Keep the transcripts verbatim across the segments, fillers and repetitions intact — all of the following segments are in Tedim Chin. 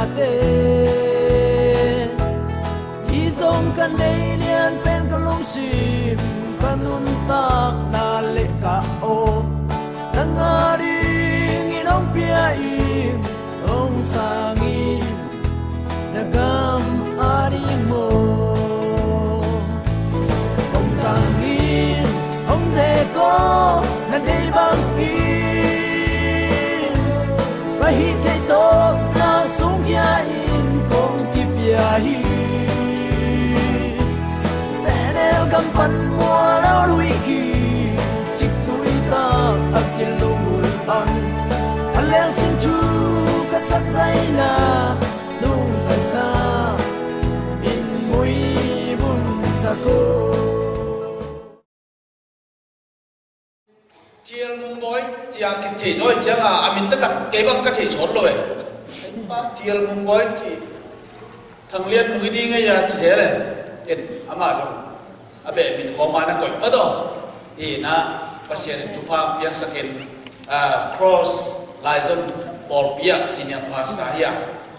Te hi zong ka nei lian pen ka lungsim, ka nuntakna le ka aw, nang a dingin hong pia in, hong sang in, na gam a ding maw. Hong sang in, hong zek aw, na deih bangin ka hih theih tawpna sung khia in kong kipia hi. Sehnel gam pan mual a luih hi, ciktui tak a kilung ul bang, a leng sin thu ka sak zaina, nung ka sa in mui bun sa ko. Thial Mungbawi cia kithei zaw cianga a min taktak kei bang ka thei sawt lo e. Pa Thial Mungbawi ci, Thang Lian Mung i ding ei a ci zel e. Ken amah zong a beh min khawma na koih mah tawh. Hi na, Pasian in thupha piaksakin, ah, Cross Laizon pawlpi ah senior pastor hi a.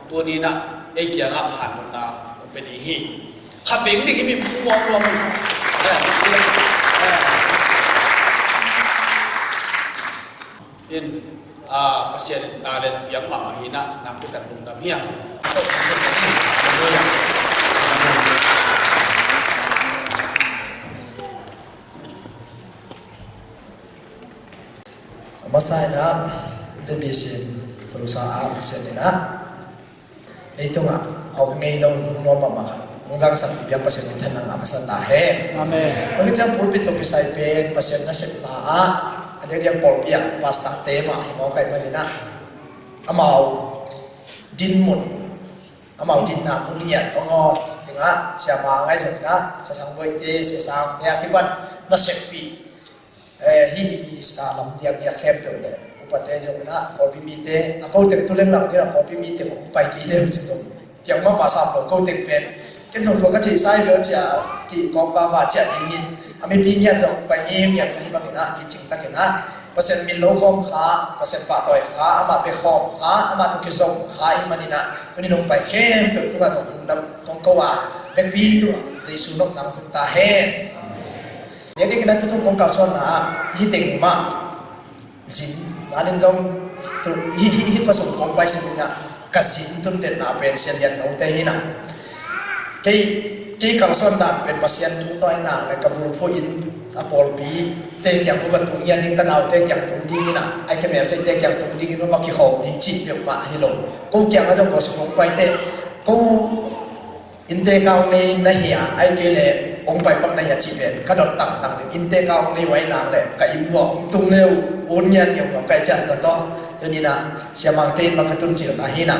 Tuni na ei kiangah hantunna hong pe ding hi. Kha peng ding hi mi mu muang muang. Eh, eh. In, ah, Pasian in talent piak mahmah hi na, nakpi tak lungdam hiam. Hallelujah. A masa in ah, Z B C Tulsa ah Pasian in ah, leitungah a om ngei lo hun nuam mahmah khat hong zangsak i biak Pasian minthanna ngah masa ta hen. Amen. Bang hang hiam pulpit tawh kisai pen Pasian nasepna ah a diakdiak pawlpi ah pastor te mah hi mawk ahih manin ah, amau dinmun, amau dinna mun ngiat aw ngawn dingah siamah ngaih zong in ah, Sia Thang Bawi te, Sia Sang te a kipan naseppih, eh, hih i minister lam diakdiak khempeuh le upate zong in ah, pawlpi mite, a ko teng tu leng lang ding a pawlpi mite hong pai kei leu ci zong piang mahmah sam lo, ko teng pen ken zong tua ka theihsa hi lo cia kihkawk vava ciah dingin, a mipi ngiat zong pai ngiamngiam in ah, hih bangin ah picing takin ah Pasian min lo khawm kha, Pasian pahtawi kha, amah bia khawm kha, amah tawh kizom kha ahih manin ah, tuni nong pai khempeuh tungah zong lungdam kong ko a, vekpi tungah Jesu nopna hong tung ta hen. Diakdiakin ah tutung kong kalsuanna ah hih teng mah zin, lanin zong tu, hih, hih, hih khuasung kong pai simin ah ka zin tundenna pen Sia Lian Note hi na. Kei, kei kalsuan dan pen Pasian tungtawn in ah le ka bulphuh in a pawlpi te kiang uh va tung ngiat ding, ka naute kiang tung ding in ah, ai ka mel thei te kiang tung ding in uh va kikhawm ding cih peuhmah hi lo. Ko kiangah zong khuasung kong pai teh, ko innte ka hong nei na hia, ai kei le hong pai pak na hia cih pen ka dot tangtang ding. Innte ka hong nei uh ahih nak le ka inn vuah hong tung le uh un ngian ngiau ngiau ka hih ciang tawh tawh. Tuni in ah siamangte inn bang ka tun cil na hi na.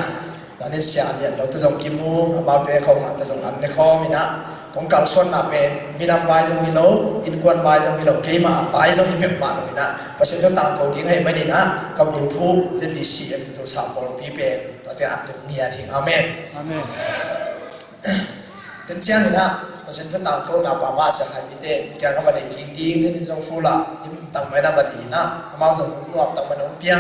Lanin Sia Lian Note zong kimu, amaute khawngah tawh zong an ne khawm in ah, kong kalsuanna pen minam vai zong hi lo, innkuan vai zong hi lo, keimah vai zong hi peuhmah lo in ah, Pasian thu tangko ding ahih manin ah ka bulphuh Z B C M Tulsa pawlpi pen tuate a tung ngiat hi. Amen. Amen. Ken ciangin ah Pasian thu tangkona pamah Sia Khai Pi te kiangah va nei kik ding, nin zong fula lim tang mai na va nei in ah, amau zong hun nuam tang mai na hong pia.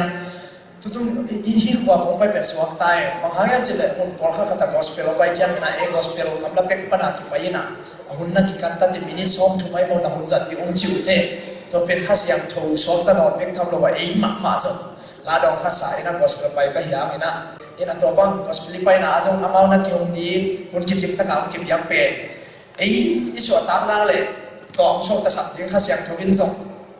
Tutung i, i, hih khua kong pai pen suak ta e. Bang hang hiam cih leh hun pawlkhat khat ah gospel a pai ciangin ah, e gospel gamla pek pan a kipai in ah, a hun na kikan ta teh minute sawm thum ahi maw na hun zat ding hong ci uh teh. Tua pen Kha Siangtho suakta nawn bek tham lo a, ei mahmah zong la dawng khat sa in ah gospel pai ka hi hang in ah, in ah tua bang gospel i paina ah zong amau na kihong ding hun kicing tak a hong kipiak pen ei i suahtak nak leh tua hong suaktasak ding Kha Siangtho in zong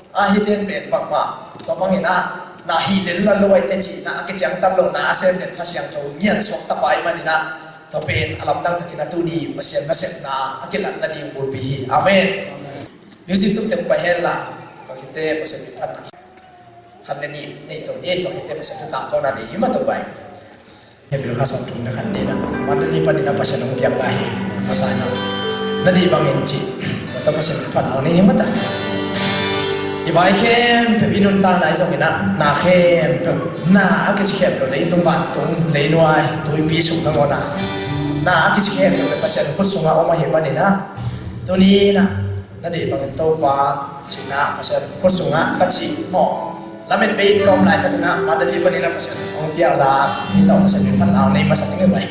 a, hih ten pen bangmah. Tua bangin ah na hi lel la lo ahih teh cih na a kiciangtan lo na a sem pen Kha Siangtho ngian suakta pa ahih manin ah, tua pen a lamdang takin a tuni Pasian nasepna a kilat nading bulpi hi. Amen. Music tum teng pai hen la, tua khit teh Pasian minthanna khat le nih nei to ni, tua khit teh Pasian thu tangkona nei ni mah to pai. Hebrew kha sawmthum le khat ni na, Mandalay panin a Pasian hong piak lai hi. Masa na, na deih bangin cih, tua ta Pasian minthanna nei ni mah ta. I vai khempeuh, i nuntakna i zongin ah, na khempeuh, na a kici khempeuh, leitung vantung, leinuai, tuipi sung nangawn ah, na a kici khempeuh le Pasian khut sungah om ahih manin ah, tuni in ah na deih bangin Topa cihna Pasian khut sungah ka cih mawh. Lamet bei in ka om laitakin ah, Mandalay panin a Pasian Hong piak la, mi tawh Pasian min phatna nei masa ding hi.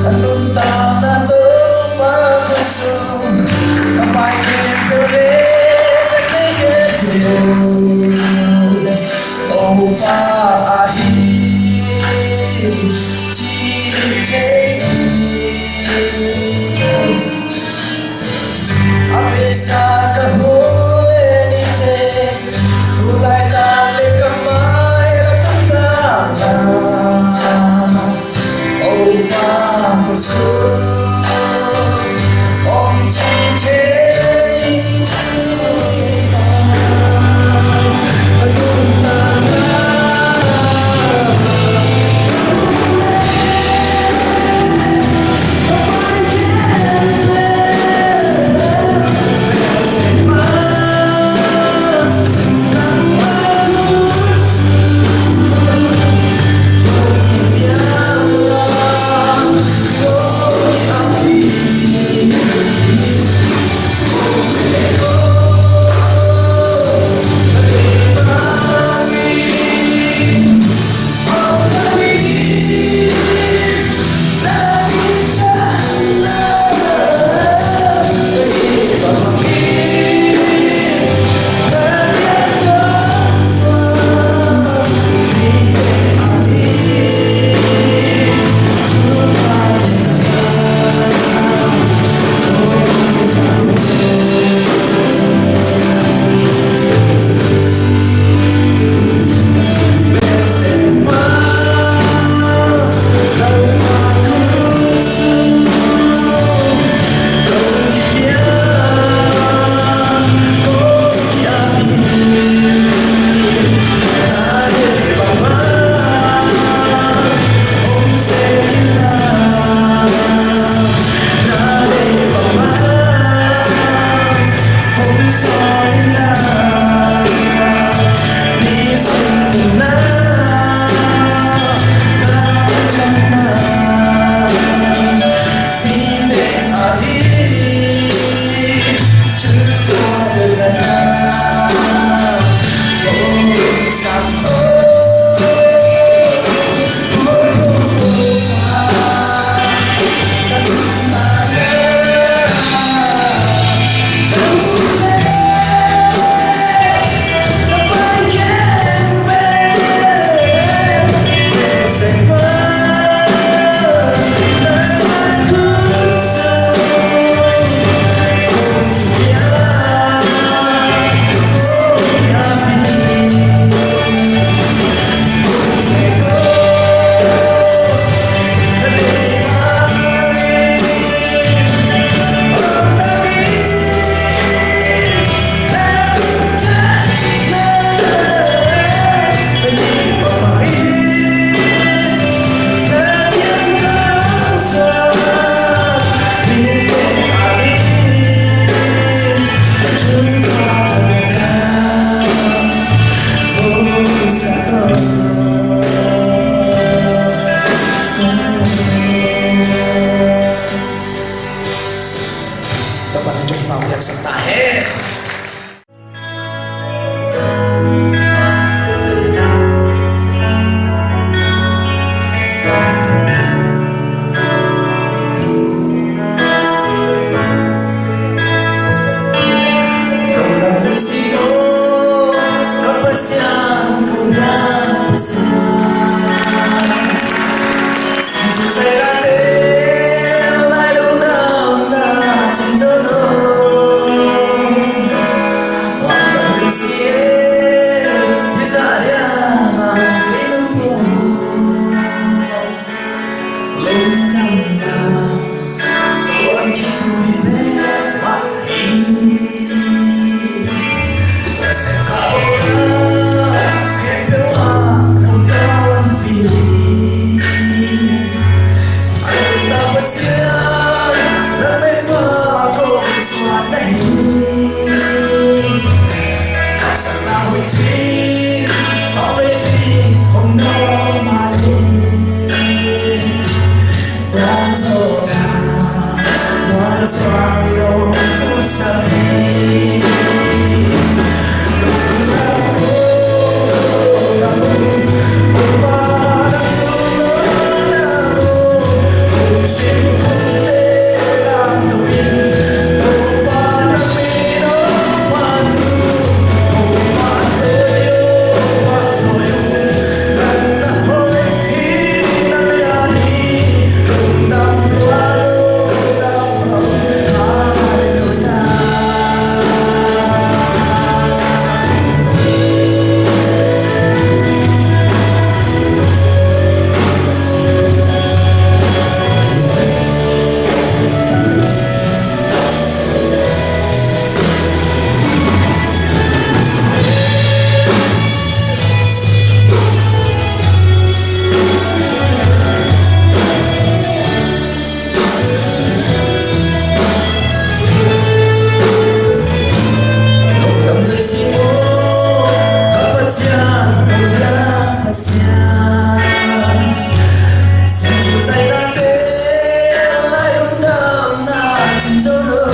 Ka nuntakna Topa khutsung, ka pai khempeuh le ka tei khempeuh Topa ahi ci thei hi. A peisa ka hole nite, tu laitak le ka mai a tangtang na, Topa khutsung om ci thei. Topa thupha piaksak ta hen. Lungdam zen si ko, ka Pasian, ka Pasian. Singtu zai late, lai lungdam na cin zo lo. Lungdam zen si e, hi za dia ma kei nang po. Lungdam na, ka lungdam tu hi pek mah hi. Lungdam zaisi maw, ka Pasian, kong biak Pasian. Singtu zainate, lai lungdamna cin zo lo.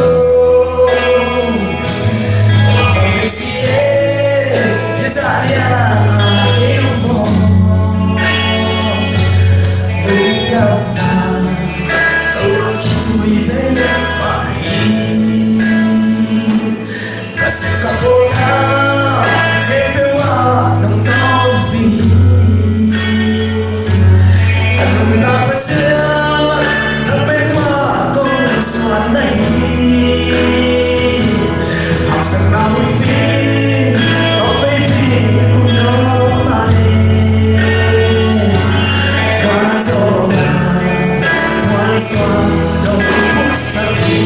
Lungdam zaisi e, hi zah lian a kei dong pawng. Lungdamna ka lungkim tui peuhmah hi. Ka sep ka pawlna khempeuh ah nong tawnpi. Ka nuntak Pasian, nang bek mah kong suan na hi. Haksatna huihpi, tawh leipi hun dawng mah leh, tua zawh a muansuan nong puksak hi.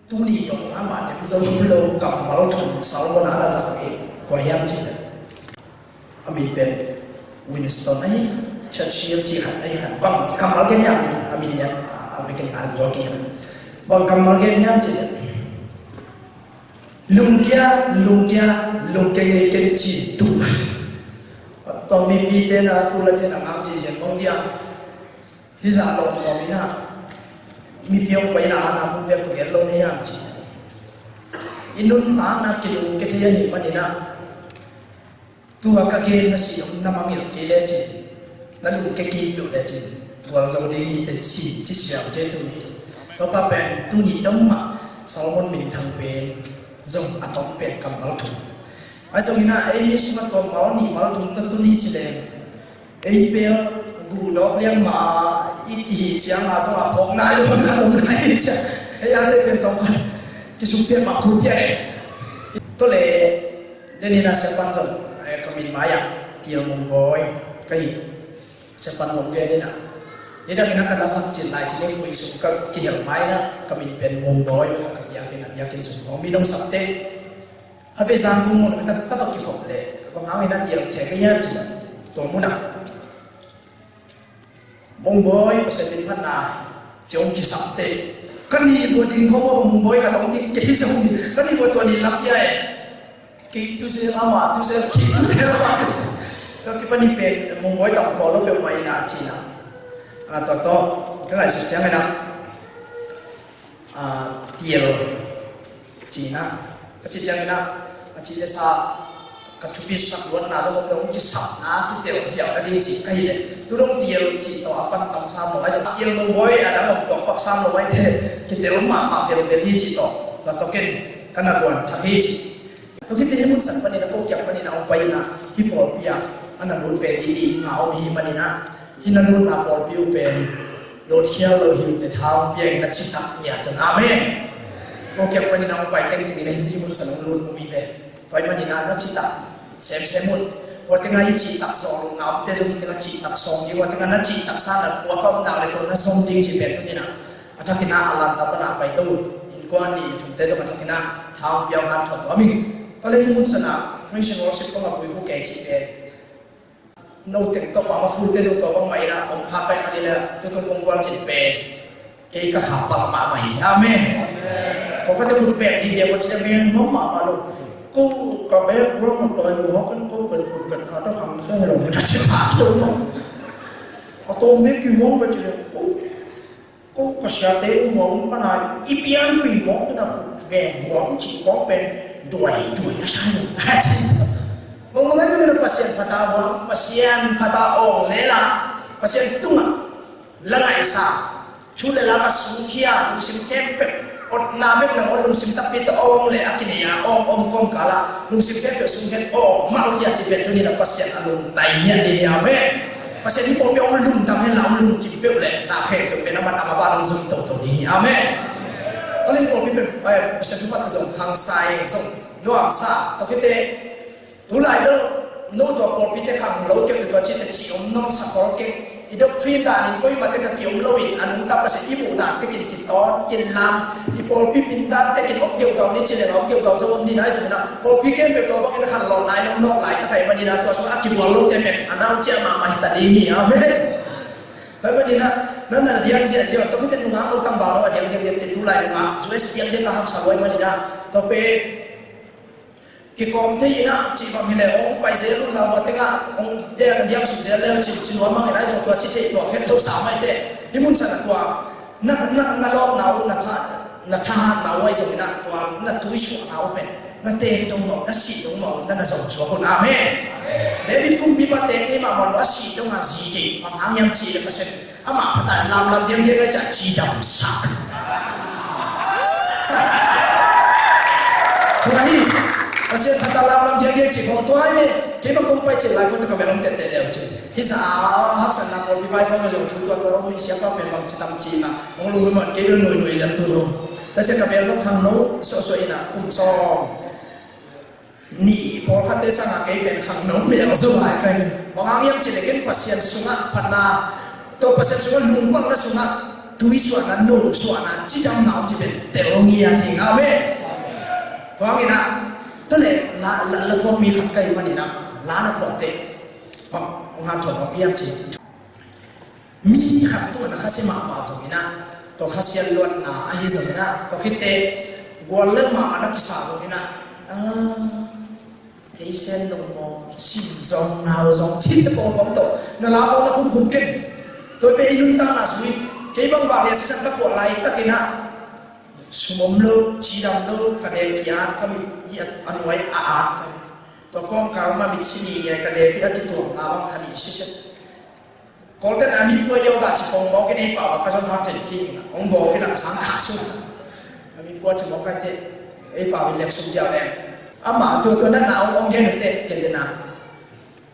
Tuni dong amah dem zo lo kammal thum Solomon a na zang hi. Kua hiam cih leh, a min pen Winston ahi, Churchill cih khat ahi khat. Bang kammal gen hiam, a min, a min lian a, a min gen a zo kik a. Bang kammal gen hiam cih leh, lungkia, lungkia, lungkia ngei ken ci tu. Tua mipite na tu la te na ngam ci zian bang dia. Hih zah lawmlawm in ah mipi hong paina ah na mun pek tawh gen lo na hiam cih leh, i nuntakna kilungkia thei ahih manin ah, tua ka gen na si dong na mangngilh kei lecin, na lungkia kei peuh lecin, gualzo ding hi teh ci, ci siau ci tuni dong. Tua pa pen tuni dong mah Solomon minthang pen zong a tom pen kammal thum. Ahi zongin ah ei mi sungah tua mal nih mal thum tawh tuni ci leng, ei pek gu dawk liang mah i kihih ciang a zong a phawk nai lo khat om lai hi ciang. Ei a te pen tawm khat kisuk pian mah kul pian e. Tua le, den in a Siapan zong, eh, ka min mai ah Tial Mung Bawi ka hi. Siapan zong den in a, nidang in a ka na sak cin lai cin in kui suk ka kihel mai na ka min pen Mung Bawi bek a ka biakinn a biakinn sung hong mi dong sak te. A ve zang kung mun khat a ka va kikhop leh, bang hangin a tial thei ka hiam cih leh, tua munah Mung Bawi Pasian min phatna ci hong kisap teh, ka nih vua ding khawng aw, Mung Bawi ka tong ding kei zong ding, ka nih vua tua nih lap dia e. Kei tu zel, amah tu zel, kei tu zel, amah tu zel. Tua kipan i pen Mung Bawi tawh pawl lo peuhmah in a cih na. A, tua tawh ka ngaihsut ciangin a, a, tial cihna ka cih ciangin ah, a cih le sa ka thupi sak luatna zong om lo, hong kisapna kitel ziau na ding cih ka hi le, tu dong tial cih tawh a pan tam sam lo ai zong, Tial Mung Bawi a dang om tawh pak sam lo ai te, kitel mahmah velvel hi cih tawh, tua tawh ken ka na guan thak hi cih. Tua khit teh hih mun sang panin a, ko kiang panin a hong pai in ah, hih pawlpi ah a na lut pen i lim nga om i hih manin ah, hih na lutna pawlpi uh pen lutkhial lo hi uh teh, tha hong pia in, na citak ngiat un. Amen. Ko kiang panin a hong pai tengteng in ah hih mun sang hong lut uh hi ve. Tua ahih manin ah na citak semsem un. Tua teng ah hih citak sawng na omte zong hih teng ah citak sawng ding, tua teng ah na citak sa na puak a om nak leh tua na zom ding cih pen tuni in ah a thakin ah a lanta pan a paito uh innkuan nih le thumte zong a thakin ah tha hong pia uh hanthawn nuam ing. Tua leh hih mun sang ah praise and worship kong a vui vuk kei cih pen, no teng tawh pa ma fulte zong tua bangmah in ah om kha ka hih manin ah tutung kong gualzin pen kei ka kha palh mahmah hi. Amen. Pawlkhatte khut beng dih beng uh ci leh meng nuam mahmah lo. Ko ka background a tua hi mawk in ko pen khut beng a tawh khang sia hi lo in a ci pah lo mawk. A tawm bek kihuang ve ci leh ko, ko ka siate uh mawk in pan a i pianpih mawk in a khut beng huang cih khawng pen duaiduai a sa hi lo a ci. Mawngmawng ahi zongin a Pasian phat a huang, Pasian phat a awng lel a, Pasian tungah la ngaihsa thu le la khat sungkhia, lungsim khempeuh, otna bek nangawn lungsim takpi tawh awng le a kinei a awng om kawmkal ah lungsim khempeuh sungkhia awng malkhia cih pen tuni in a Pasian a lungtai ngiat ding hi. Amen. Pasian hih pawlpi ah hong lungdam hen la, hong lungkim peuh leh na khempeuh pen a man a mah ban hong zum toto ding hi. Amen. Tua leh hih pawlpi pen, eh, Pasian thupha tawh zong khang sa ing, zong nuam sa. Tua khit teh tulai bel no tua pawlpite khang lo kei uh teh tua cih teh cih om nawn sa khol kei. I doctrine danin koimah tek a ki-om loin a nungta Pasian i muh dan tekin kitawn kinlam, i pawlpi min dan tekin om geugau ni ci leng a om geugau zo om ni na, ahi zongin ah pawlpi khempeuh tawh bangin a khanlawhna in hong nawk laitak ahih manin ah tua sungah a kibual lote pen a nau ciah mahmah hi ta ding hi. Amen. Tua ahih manin ah na na diang ziahziah tawh hite nungak lo tangval lo a diang diang diang te tu lai nungak U S diang diang a hangsa lo ahih manin ah tua pen kikawm thei in ah cih bang hi leh hong pai zel un la hua tengah hong diang diang suk zel leh cih ci nuam hang in ah, ahi zong tua ci thei tua khen lo sa mai teh. Hih mun san ah tua na na na lawpna uh na tha na thahatna uh ahi zongin ah tua na tuisuahna uh pen na teng dong mah uh, na sih dong mah uh, na na zong suak un. Amen. David kumpipa teng thei mahmah lo a sih dong a zi deih bang hang hiam cih leh Pasian amah phatal lamlam diangdiang a ci a cidamsak. Tua hi. Pasian phatal lamlam diangdiang ci khong tua hi ve. Keimah kong pai ci lai khong tua ka melh om tehteh leu ci. Hi sa a haksatna pawlpi vai khong a zong thu tua tua om hi, siapa pen bang ci tam ci na hong lunghui mawh in kei bel nuinui lem tu thu. Tua ci a ka bel dong khangno suahsuah in ah kum sawm nih pawlkhatte sangah kei pen khangno mel zo lai kai ve. Bang hang hiam cih leh ken Pasian sungah phatna, tua Pasian sungah lungpalna sungah tuisuahna, nosuahna, cidamna om cih pen tel ngiat hi. Amen. Tua hangin ah tua leh la la la phuak mi khat ka hih manin ah la na phuah teh bang hong hanthawn om hiam cih leh mi khat tungah na khasia mahmah zongin ah, tua khasia luatna ahi zongin ah, tua khit teh guallel mahmah na kisa zongin ah, ah, theisen dong maw, sim zong, nau zong, cihte pawl khawng tawh na la khawng na khumkhum ken. Tua pen i nuntakna sungin kei bang vak leh sisan ka phuah laitakin ah sum om lo, cidam lo, ka dek ki-at, ka mit hi a nuai a at ka. Tua kawngkal mah mit si nih ngiai ka dek hi a kituamna bang kha nih siseh. Kawlte'n a mi pua yoga ci pong bawkin ei pau a ka zon hang thei kik in a hong bawkin a ka sang kha sung a mi pua ci mawk kai te ei pau in lek sung ziau leng. Amah tua tua na na hong hong gen uh te ken den a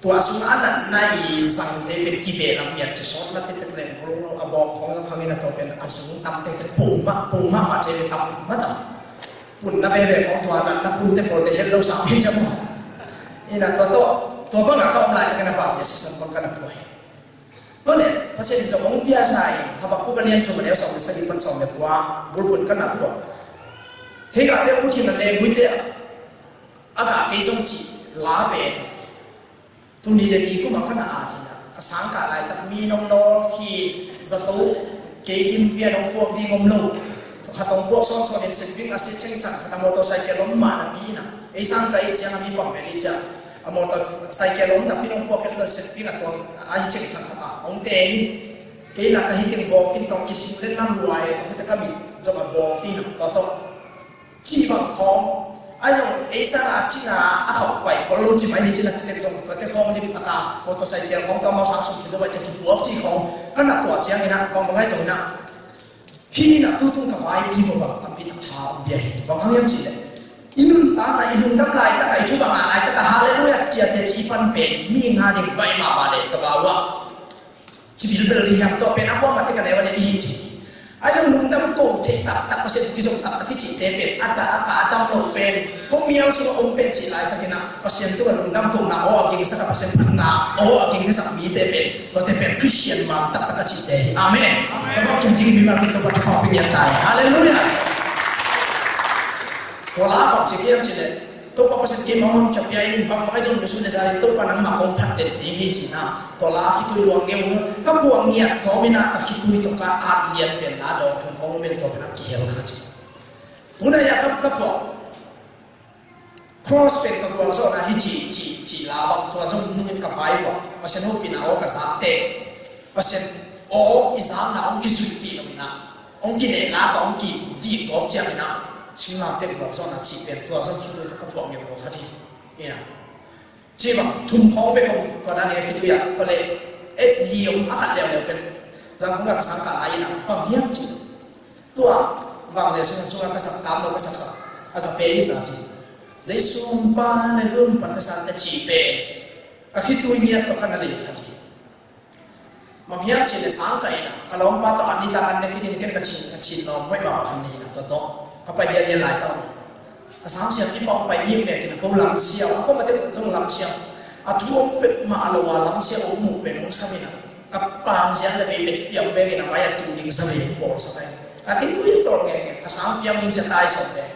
tua sung a natna i zang te pen kibe lam miat ci sawt na te tek leng hong a bawk hong hang in a tua pen a zung tam te te pung mah pung mah mah ci te tam mah tam. Pun na veve khong tua natna pun te pawl te hel lo sa pi ci a maw. Ina tua tua tua bang a ka om lai te ken a vang miat sisan bang ka na puai. Tua leh Pasian in zong hong piasa in Habakkuk a lian thum a neu sawm le sagih pan sawm le kua bulphuh ka na puak. Kei gahte uh thin a leh guite a gah kei zong cih la pen tuni le ni kum a ka na at hi na ka sangkah laitak mi nong nawl hi zato kei kim pian hong puak ding om lo. Khat hong puak sawnsawn in setbing a si cengcang khat a motorcycle om mah napi in a ei sangkah i ciang a mi pang vel i ciang a motorcycle om napi in hong puak het lo setbing a tuang a hi cengcang khat a hong teng in kei lak a hi teng bawk in tawng kisim len lam luai tawng hita ka mit zong a bawk hi na tawh tawh cih bang khawng a zong ei sangah a cina a khauh pai khol lo ci mai ni cina titek zong tuate khawng lim taka motorcycle khawng tawh mau sang sum khi zo bai ciang kipuak cih khawng ka na tuah ciang in a bang bang ai zong in a Hih in a tutung ka vaipi vua bang tampi tak tha om bia hi. Bang hang hiam cih leh i nuntakna i lungdam laitak a i thu bang a laitak a halleluiah ciate ci i pan pen mi nga ding baih mahmah leh ka bau ah ci bilbel ding hiam tua pen a kuamah te ka neu a leh i hi ci. Ai zong lungdam ko thei taktak Pasian thu kizom taktak i cihte pen a dah a ka a dam loh pen khuamial sungah om pen cih laitakin ah Pasian tungah lungdam kohna aw a gingsak a Pasian phatna aw a gingsak mite pen tuate pen Christian man taktak a cihte hi. Amen. Tua bang kim ding mimal kim Topa thupha pia ngiat ta hi. Halleluiah. Tua la bang ci kiam ci leh Topa Pasian kim a hon kia pia in bang bang a zong nusu le zalin Topa nangmah kong phat den ding hi cihna. Tua la khitui luang ngeu ka puang ngiat kawmin ah ka khitui tawh ka at lian pen la dawng thum khawng min tua pen a kihel kha ci. Tunai a ka ka puang Cross pen ka gualzawhna hi ci ci ci la bang tua zong nungin ka vai vua Pasian hopihna aw ka zak teh Pasian aw i zakna hong kizuihpih lo in ah hong kinehla ka hong kivik gawp ciang in ah singlamteh gualzawhna cih pen tua zong khitui tawh ka phuah ngeungeu kha ding in ah ci bang thum khawng bek hong tua dan in a khitui ah tua leh eh li hong a khat leuleu pen zangkung ah ka sang ka lai in ah bang hiam ci Tua vanglian sisan sungah ka sak tam lo ka saksak a ka pe hi ta ci. Jesu hong pa na lum pan ka sak ta ci pen ka khitui ngiat tawh ka na lei kha ci. Mang hiam ci le sang ka ina ka lawmpa tawh an ni ta kan ne kinin ken ka chin ka chin lawm hoih mah mah khan ni na tawh tawh ka pai hian hian lai ta lo. Ka sang siam i pawng pai mi mek ina ko lam siau a ko mate zong lam siau a thu om pek mah a lo a lam siau om muh pen hong sam ina ka pa Pang siang le vei bet piang bek in a mai a tu ding sa vei bawlsak ai. Ka khitui tawh ngenge, ka sang piang ding cia tai sawm bek.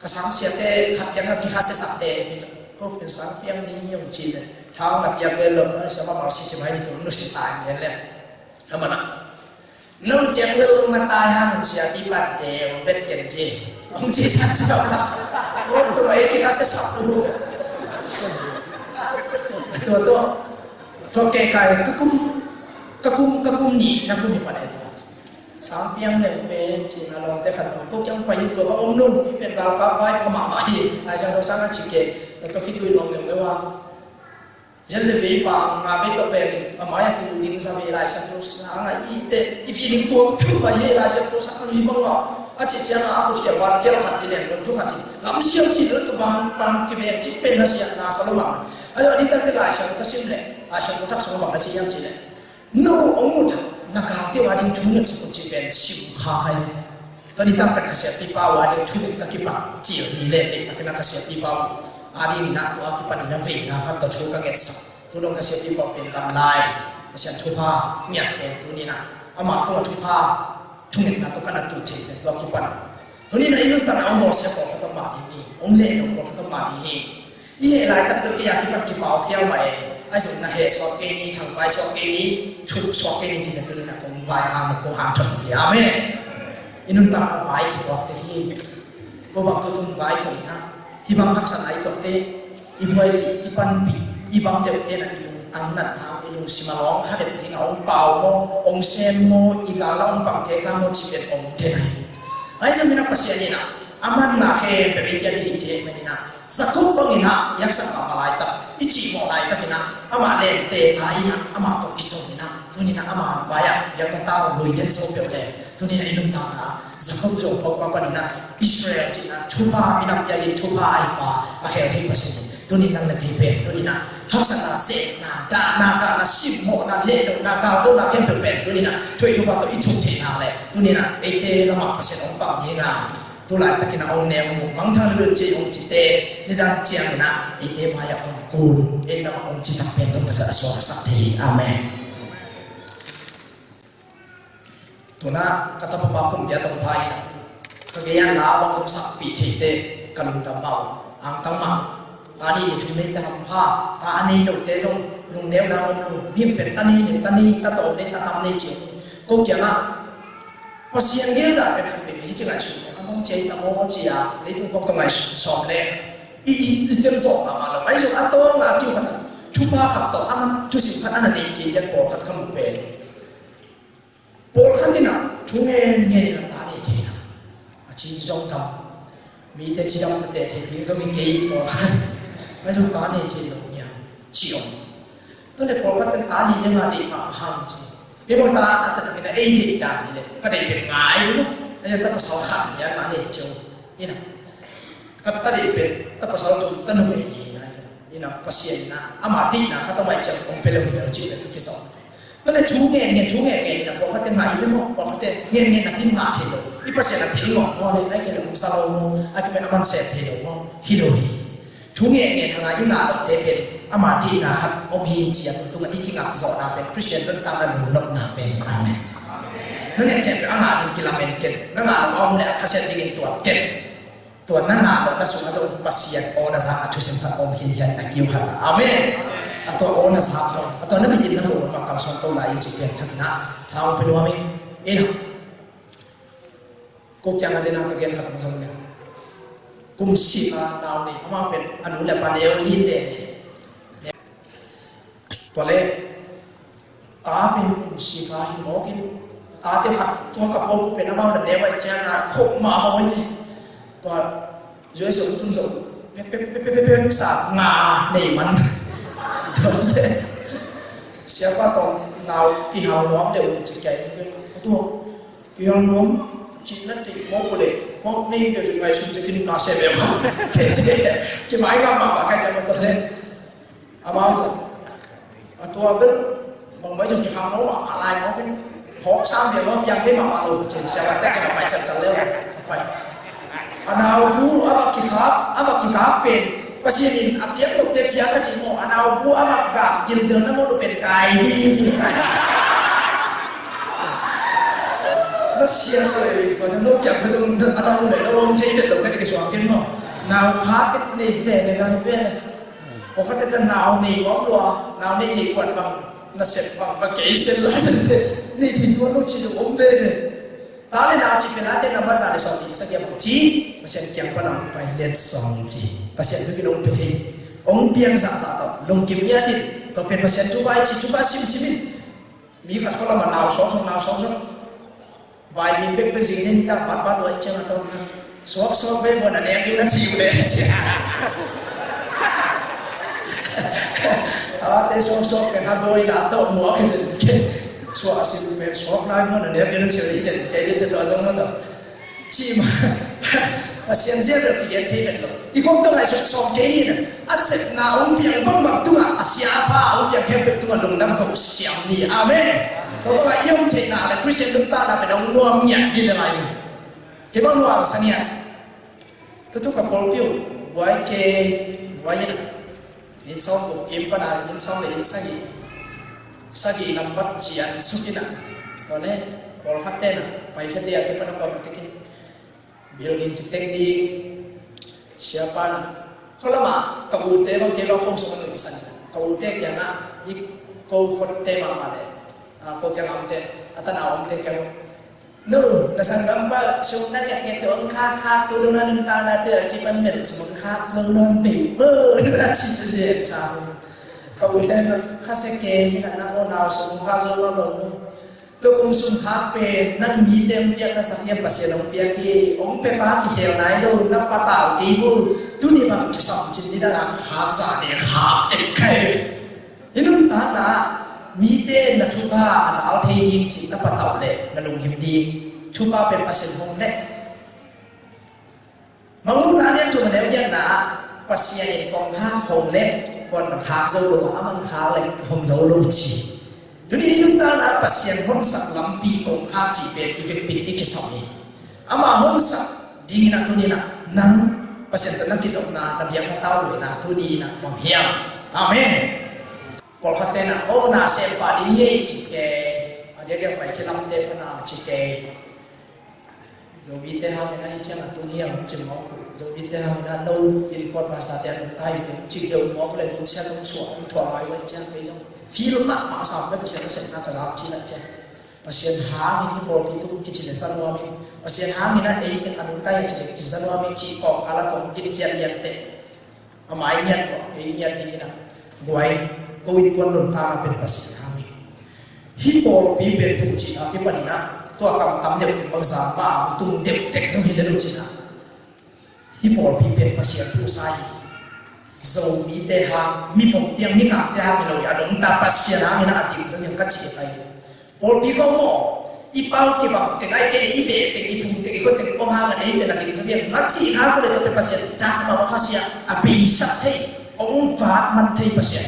Ka sang siate khat kiangah kikhasia sak te hi. Ko pen sang piang ding hi hong ci le, thang na piak vel lo, siapa mal si ci mai ni tu nusia tai ngen le. Amana. No ciang lel na tai hang siapi pan te vet ken ci. Hong ci san ciau la. Ko tu mai kikhasia sak tu. Tua tua. Tua ke kai ka kum, ka kum, ka kum ni, na kum hi pan e tua. Sang piang leng pen ci na lawmte khat ko kiang pai hi tua bang om lo, hi pen galkap vai pha mahmah hi. Lai Siangtho sang a ci ke, tua tua khitui nuam leuleu a. Zel le vei pa nga vei tua pengin a mai a tu ding sa vei Lai Siangtho sang a i te, i feeling tuam phium mah hi Lai Siangtho sang a hi bang a. A ci ciang a khut khia ban kial khat hi leng, lom thu khat hi. Lam siam ci lel tu bang, bang kibeng ci pen na sia na sa lo mang. A yo ni tak te Lai Siangtho ka sim le, Lai Siangtho tak sung bang na ci hiam ci le. No ong mut na galte uh a ding thungetsak un ci pen sim kha khai. Tua ni tak pen ka siapipa uh a ding thunget ka kipak cil ni le, tei takin a ka siapipa uh a ding in a tua kipan in a veina khat tua thu ka ngetsak. Tu dong ka siapipa uh pen tam lai, ka sian thupha ngiat pen tu ni na. Ama tua thupha thungetna tua ka na tu thei pen tua kipan. Tu ni na i nuntakna ong bawlsia pawlkhat om mah ding hi, ong leh dong pawlkhat om mah ding hi. I heh laitak bel kei a kipan kipau khial mah e. Ahi zongin a heh suak kei ni, thangpai suak kei ni, thuk suak kei ni, cih na tunin a kong vai hang, kong hang thot hi. Amen. I nuntakna vai kituak te hi. Ko bang tu tung vai tuah ina. Hih bang haksatna i tuah te. I buaipih, i panpih, i bang deuh te na i lungtang natna, i lungsim a lawng kha deuh ding a ong pau maw, ong sem maw, i gal a ong bang kei ka maw, cih pen ong te na hi. Ahi zongin a Pasian ina. A manna khempeuh eite a ding hi thei ahih manin ah, Jakob bangin ah, i haksat mahmah laitak, i cihmawh laitakin ah, amah lente ta in ah, amah tawh kizom in ah, tuni in ah ama vai ah biakna tang lui den zo peuh leh, tuni in ah i nuntakna ah Jakob zuau phawk pa panin ah Israel cih in ah thupha, minamte ading thupha ahi pa, a khel thei Pasian in, tuni in nang le kei pen, tuni in ah haksatna, sekna, dahna, kahna, simmawhna, lehdona, galdohna khempeuh pen, tuni in ah thu ahi thupha tawh i thuk theih nak leh, tuni in ah eite lamah Pasian hong pang ding a, tu laitakin a ong neu mu, mangthang lulun ci ong cite, nidang ciangin a, eite mai-ah ong kun, ei lamah ong citak pen zong Pasian a suaksak thei hi. Amen. Tuna ka tapapa kum bia tong pha in a, ka gei-a la bang ong sakpih theite ka lungdam mah uh, angtang mah uh. Ta nih le thum nei te hampha, ta a nei lote zong lungneuna om lo, mihing pen ta nih le ta nih, ta tawm nei, ta tam nei ci ong. Ko kiangah Pasian gel dan pen khat veve hi ci ngaihsun leh, a mong cia hi ta maw cia, leitung khawk tawh ngaihsun sawm leh, i, i, i tel zawh mahmah lo. Ahi zong a tawng a kiu khat a, thupha khat tawh, a man thusim khat a na nei kei hian pawlkhat ka mu pen. Pawlkhat in a, thu ngen ngen in a ta nei thei lo. A ci zong tam. Mite cidam ta teh thei ding zong hi kei pawlkhat. Ahi zong ta nei thei lo nia. Ci om. Tua leh pawlkhat in ta nih le nga deih mah hang ci. Kei bang ta a taktakin a ei deih dan hi leh ka deih pen ngai lo. A ta pasal khat hian mah nei ci om. Ina. Ka ta deih pen ta pasal thum ta numei ni na. Ina Pasian ina ama deihna khat a mai ciang hong pia lo hi bel cih pen ka kisam. Tua leh thu ngen ngen, thu ngen ngen ina pawlkhat te ngah i ve maw, pawlkhat te ngen ngen na pin ngah thei lo. I Pasian a pil ngawh maw le, ai kei le hong sa lo maw, ai kei le a man sem thei lo maw, hi lo hi. Thu ngen ngen hanga i ngah loh te pen ama deihna khat om hi ci a, tua tungah i kingak zawhna pen Khristian nuntakna lungnopna pen hi. Amen. Na ngen khen pen a ngah ding kilamen ken, na ngah loh a om le a Khasiat dingin tuat ken. Tua na ngah loh na sungah zong Pasian aw na zak a thusim khat om khin hian a kiu khat ah. Amen. A tua aw na zak lo, a tua na bitin na muh lo mah kalsuan to lai in ci pian thak in ah, tha hong pe nuam in. Ina. Ko kiang a dena ka gen khat hong zong nia. Kum sik a nau nei, amah pen a nu le pa neu nin le nei. Tua leh ta pen kum sik a hi mawk in, tate khat tua ka pawlkhat pen amau na neu a ciang a khop mahmah hi. Tua U S a hong tun zawh pek pek pek sa nga nei man. Tua leh siapa tawh nau kihal nuam deuh un ci kei. Tua kihal nuam cih na teh mawk uh leh khop nei kei ci ngaihsun ci kin na se ve. Kei ci kimai ngam mahmah kai ciang tua leh Amau zong a tua bel bang bai zong kikham lo mah a lai mawk in phawk sam vial lo piang thei mahmah lo cin siapatte kei mah pai calcal leu a pai. A nau bu a va kikhap, a va kikap pen Pasian in a piak lote piak a ci maw, a nau bu a va gap gilgil na maw, pen kai hi hi. Ka sia sa le tua no kiang ka zong a dang le lo om thei vet lo ka te ka suang ken no. Nau kha ken nei ve ne dai ve ne. Pawlkhat te nau nei nuam lua, nau nei thei kuat bang, nasep bang, ka kei sen la sen sen. Nei thei tuan lo ci zong om ve ve. Ta le nau ci pela te namba za le sawm nih sagih bang ci, Pasian kiang pan a hong pai let sawm ci. Pasian bikin hong pe thei. Hong piang zahzah tawh, lungkim ngiat in, tua pen Pasian thupha ci, thupha simsim in. Mi khat khualam ah nau sawksawk, nau sawksawk. Vai mi bekbek zing in, hita vatvat uh ahih ciang a tawh na suaksuak ve vua na nek ding na ci uh le. Tate suaksuak pen a bawi na tawh muak hi den ke. Suah a sin pen suak lai vua na nek ding na ci uh le hi den ke, ding ci tawh a zong mah tawh. Ci ma, Pasian zia bel kigen thei vet lo. I khop tawh ngaihsut sawm kei ni na. A sepna hong piang bangbang tungah, a sia a pha hong piang khempeuh tungah lungdam ko siam ni. Amen. Tua bangah i om theihna le Khristian nuntakna pen hong nuam ngiat ding le lai ni. Kei bang nuam sa ngiat. Tutu ka pawlpi uh buai kei, buai hi na. Inn sawm buk kim pana, inn sawm le inn sagih, sagih nambat cian suk hi na. Tua le pawlkhat te na paikhia te a kipana pawlkhat tekin building kiteng ding, siapa na. Khualama ka ute bang kei bang phone sung a nuihsan hi na. Ka ute kiangah, hi ko khuatte mahmah le, a, ko kiangah omte, a tanau omte kiangah, "Nu, na sanggampa sum na ngetnget tu hong khakkhak tu dong na nuntakna te a kipan nget sum hong khak zo nawn pei. Mu, na ci sese sa mu." Ka ute na kha se ke hi na, na aw nau sum hong khak zo nawn lo mu. Tua kum sum khak pen nang mite hong piak na sak hiam, Pasian hong piak hi. Hong pia pa kikhel nai lo, na patau kei vul. Tuni bang kisam cin ni dang a ka khak za ne khak et kai. Hi nuntakna ah mite na thupha a dal thei ding cih na patauh leh na lunghim ding. Thupha pen Pasian hong leh. Mangmuhna a lian thum a neu giatna ah Pasian in kong khak hong leh kuan man khak zo lo a, a man khak leh hong zo lo ci. Tuni hi nuntakna ah Pasian honsak lampi kong khak cih pen i vekpin i kisam hi. Amah honsak dingin a tuni in a nang Pasian tawh na kizopna, na biakna tau luina tuni in a bang hiam? Amen. Pawlkhatte na, "Oh, na sem pah ding hi ei," ci kei. A diakdiak pai khia lamte pana ci kei. Zomite hangin a hi ciang a tung hiam ci mawk uh. Zomite hangin a no i record pastor te a nungta hi teng ci deuh mawk le nung ciang nung suah nung thuah lai uh ciang pei zong feel mahmah sam pei Pasian a sepna ka zak ci na ciang. Pasian hangin hi pawlpi tung kici le za nuam in. Pasian hangin a ei teng a nungta hi ci le kiza nuam in ci kawngkal a tong kin khiat lian te. A mai ngiat lo, kei ngiat ding in a guai, ko innkuan nuntakna pen Pasian hang hi. Hi pawlpi pen phuh cihna kipan in a, tua kamtam deuh tek bang zan mah a tung deuh tek zong hi le lo cihna. Hi pawlpi pen Pasian phuhsa hi. Zomite hang, mi vom tiang, mi kangte hang hi lo hi a, nungta Pasian hang in a, a ding zong hi a ka cih hi. Pawlpi ko maw, i pau kibang teng ai teng i beh teng i phum teng i khua teng om hang a nei pen a ding zong hi a, ngaci kha ko le to pe Pasian dak ma ma khasia a beisak thei, ong vat man thei Pasian.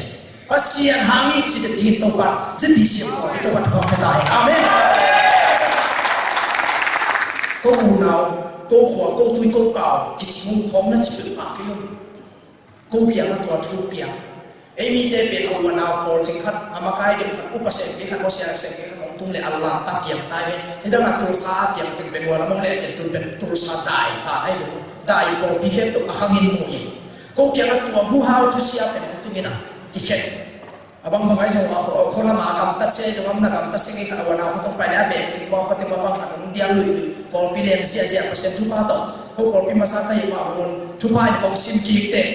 Pasian hang i ci ding in Topan, zin di siam ko i Topan thupha pe ta hen. Amen. Ko unau, ko khua, ko tui, ko pau, kici mung khawng na ci peuhmah kei un. Ko kiangah tua thu piang. Ei mite pen a u a nau pawl cing khat, a makai deuh khat, upa sem kei khat, mawsia sem kei khat hong tung le a lamta piang tai ve. Nidangah Tulsa a piang pen pen ua lam hong leh pian tun pen Tulsa dai ta nai lo. Dai pawlpi khempeuh a khangin mu in. Ko kiangah tua huhau thusia pen hong tung in a kikhen. A bangbang ahi zong a khualama gamtat se ahi zong a na gamtat se ngei khat a u a nau khat hong pai le a bek tek mua khuate mua bang khat hong dial luihluih. Pawlpi leng ziahziah Pasian thupha tawh. Ko pawlpi masa ka hi mah bangun thupha in kong sim kik teh.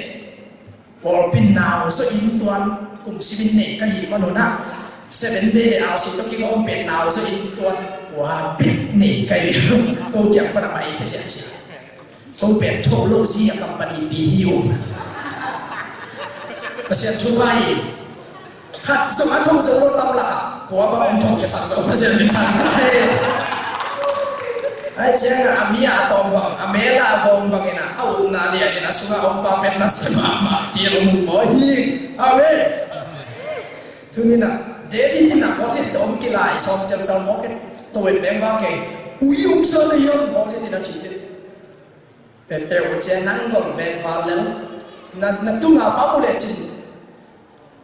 Pawlpi nau zaw in tuan kum simin nei ka hih man hunah Seven Day le ausi tawh kik a om pen nau zaw in tuan kua bek nei ka hih. Ko kiang pan a pai khia siasia. Ko pen tho lo zi a company pi hi um. Pasian thu vai. Khat zong a tho zo lo tam lakah kua bang om tho khia sak zo Pasian min thang ta hi. Ai ciang a mi a tawm bang, a mel a gawm bangin a, a upna lianin a sungah om pa pen na se mahmah ti a lung bawi hi. Amen. Tuni na David in a Goliath tawh hong kilai sawm ciamciam mawk in tawin veng vang kei. Ui um sa na hiam Goliath in a ci te. Pepeu cia nang gol veng val lel. Na, na tunga pa mu le cin.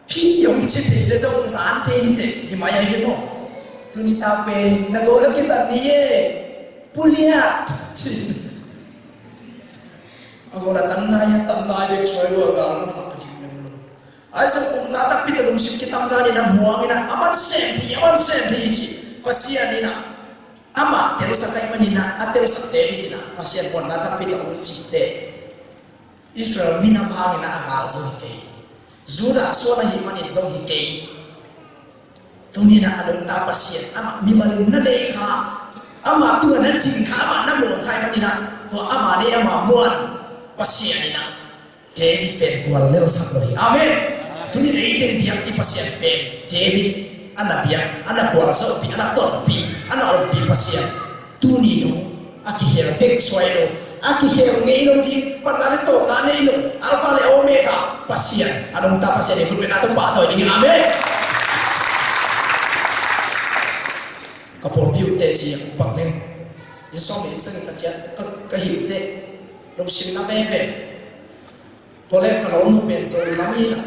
Phi yong ci phi le zong zan thei ni te hi mai ai hi mo. Tuni ta pe na gol a kitan ni ye. Puliat, ci. A gawna tan nai a, tan nai dek suai lo a, gal lam mah ka dim lem lo. Ai zong upna takpi tawh lungsim kitamzan in a muang in a, a man sem thei, a man sem thei ci. Pasian in a, amah telsak ahih manin a, a telsak David in a, Pasian upna takpi tawh hong cih teh, Israel minam hangin a, a gal zong hi kei. Judah suan ahih manin zong hi kei. Tuni in a, a nungta Pasian, amah mimal in na nei kha, amah tungah na ding kha, amah na muang kha ahih manin a, tua amah nei amah muan Pasian in a, David pen gual lelsak lo hi. Amen. Tuni in a, ei teng biak i Pasian pen David a na biak, a na gualzawhpih, a na tonpih, a na ompih Pasian. Tuni dong a kihel bek suai lo, a kihel ngei lo ding, panna le tawpna nei lo, Alpha le Omega Pasian, a nungta Pasian i khut bengna tawh pahtawi ding hi. Amen. Ka pawlpi uh teh ci a, hong pak leng. Inn sawm le inn sagih ka ciah, ka, ka hih uh teh lungsim na veve. Tua leh ka lawmnu pen Zo lam hi in a,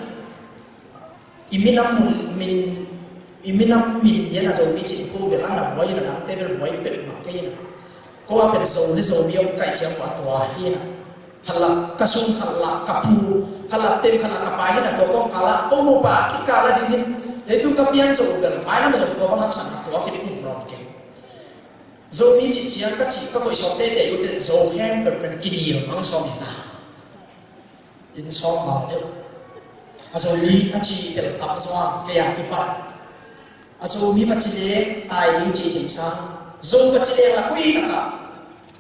i minam mun, min, i minam min hi a, Zomi cih ko bel a na buai hi in a, dangte bel buai peuhmah kei hi in a. Ko a pen Zo le Zomi hong kaih ciang uh a tua hi in a. Khat lah ka sung, khat lah ka pu, khat lah tem, khat lah ka pa hi in a, tua kong kal a, ko nupa kikal a ding in, leitung ka pian zo uh bel, mailam zong tua bang haksatna tuak in um nawn kei. Zomi cih ciang ka cih, ka koih sawm teitei uh teh, Zo khempeuh pen kinil mang sawm hi ta. Inn sawm val deuh. A Zomi a ci tel tam zaw a, kei a kipan. A Zomi va ci leng tai ding ci thei sa. Zo va ci leng a kuinak ah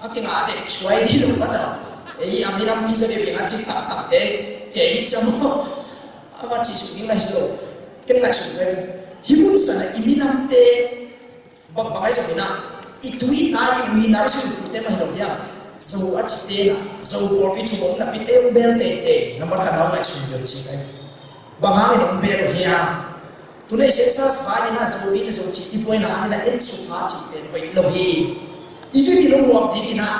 a kingah dek suai ding lo mah ta. Ei, a minampi zaw deuh in a ci taktakte, kei hi ciang maw. A va ci suk ding lai si lo. Ken ngaihsun ve. Hih mun san ah i minamte bangbang ahi zongin ah, i tu i ta, i u i nau, i sung i pute mah hi lo hiam? Zo a cite in ah, Zo pawlpi thu om napi ei hong bel teitei, nambat khat na hong ngaihsun deuh ci ka hi. Bang hangin hong bel uh hiam? Tu nei census vai in ah, Zomi le Zo cih i buaina hangin ah, en sukha cih pen hoih lo hi. I vekin hong huap dingin ah,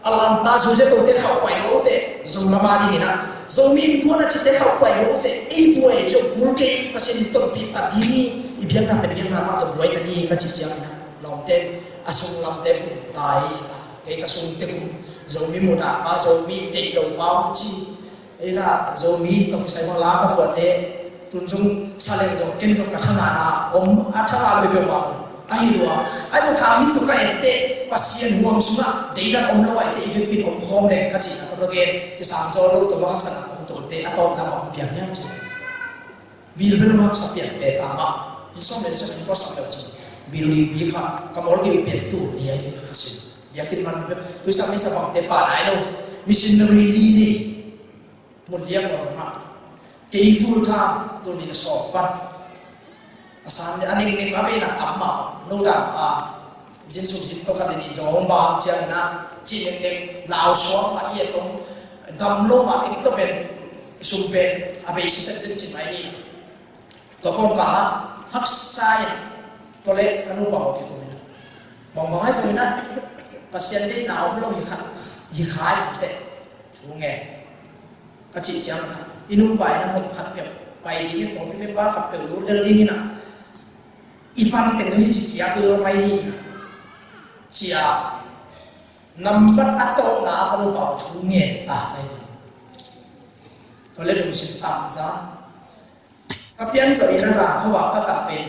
a lamta Zo zia tote khauh pai lo uh teh, Zo lam a dingin ah, Zomi innkuan a cite khauh pai lo uh teh, ei buai zong kul kei, Pasian in tonpih ta ding hi, i biakna pen biakna mah tawh buai ta ding hi ka cih ciangin ah, lawmte in a sung lamte gum ta hi ta. Kei ka sungte gum, Zomi mudah pa, Zomi deih lo pa hong ci. Ei lah, Zomi in tawh kisai mah la ka bualte, tun zong sa leng zong ken zong ka thangahna om, a thangah lo hi peuhmah lo. Ahi lua, ahi zong kha mit tawh ka etteh, Pasian huam sungah deidan om lo ahih teh i vekpi in om khawm leng ka cihna tawh ka gen, kisang zaw lo tawh mah haksatna kong tawlte, a tawpna mah hong piang hiam ci. Bil bel hong haksa piangte ta mah, inn sawm le inn sagih hong puaksak leh cin, building pi khat, ka mortgage pian tul ni ahi ve ka sin. Biakinn man bel, tuisak meisa bangte pha nai lo, missionary li nei. Mun liak lo mah. Kei full time, tul nih le sawm pan. A san le, a nengneng a beina tam mah. No dan, a, zin suk zin tawh khat le nih zong hong bang ciangin ah, ci nengneng, lau suak mah i a tong, dam lo mah keng tawh pen, sum pen, a bei siset pen cin mai ni. Tua kawmkal ah, haksa in, tua leh ka nupa mawk kikum in ah. Bangbang ahi zongin ah, Pasian deihna om lo hi khat, hi kha in teh. Thu nge. Ka cih ciangin ah, i nupa in ah mun khat peuh pai dingin, pawlpi member khat peuh lut lel dingin ah, i pan teng tu hi ci piak lel mai ni in ah. Ci a, nambat a tawpna a ka nupa uh thu ngen ta ka hi. Tua leh lungsim tam zang. Ka pian zawh in a zan khuavak ka kah pen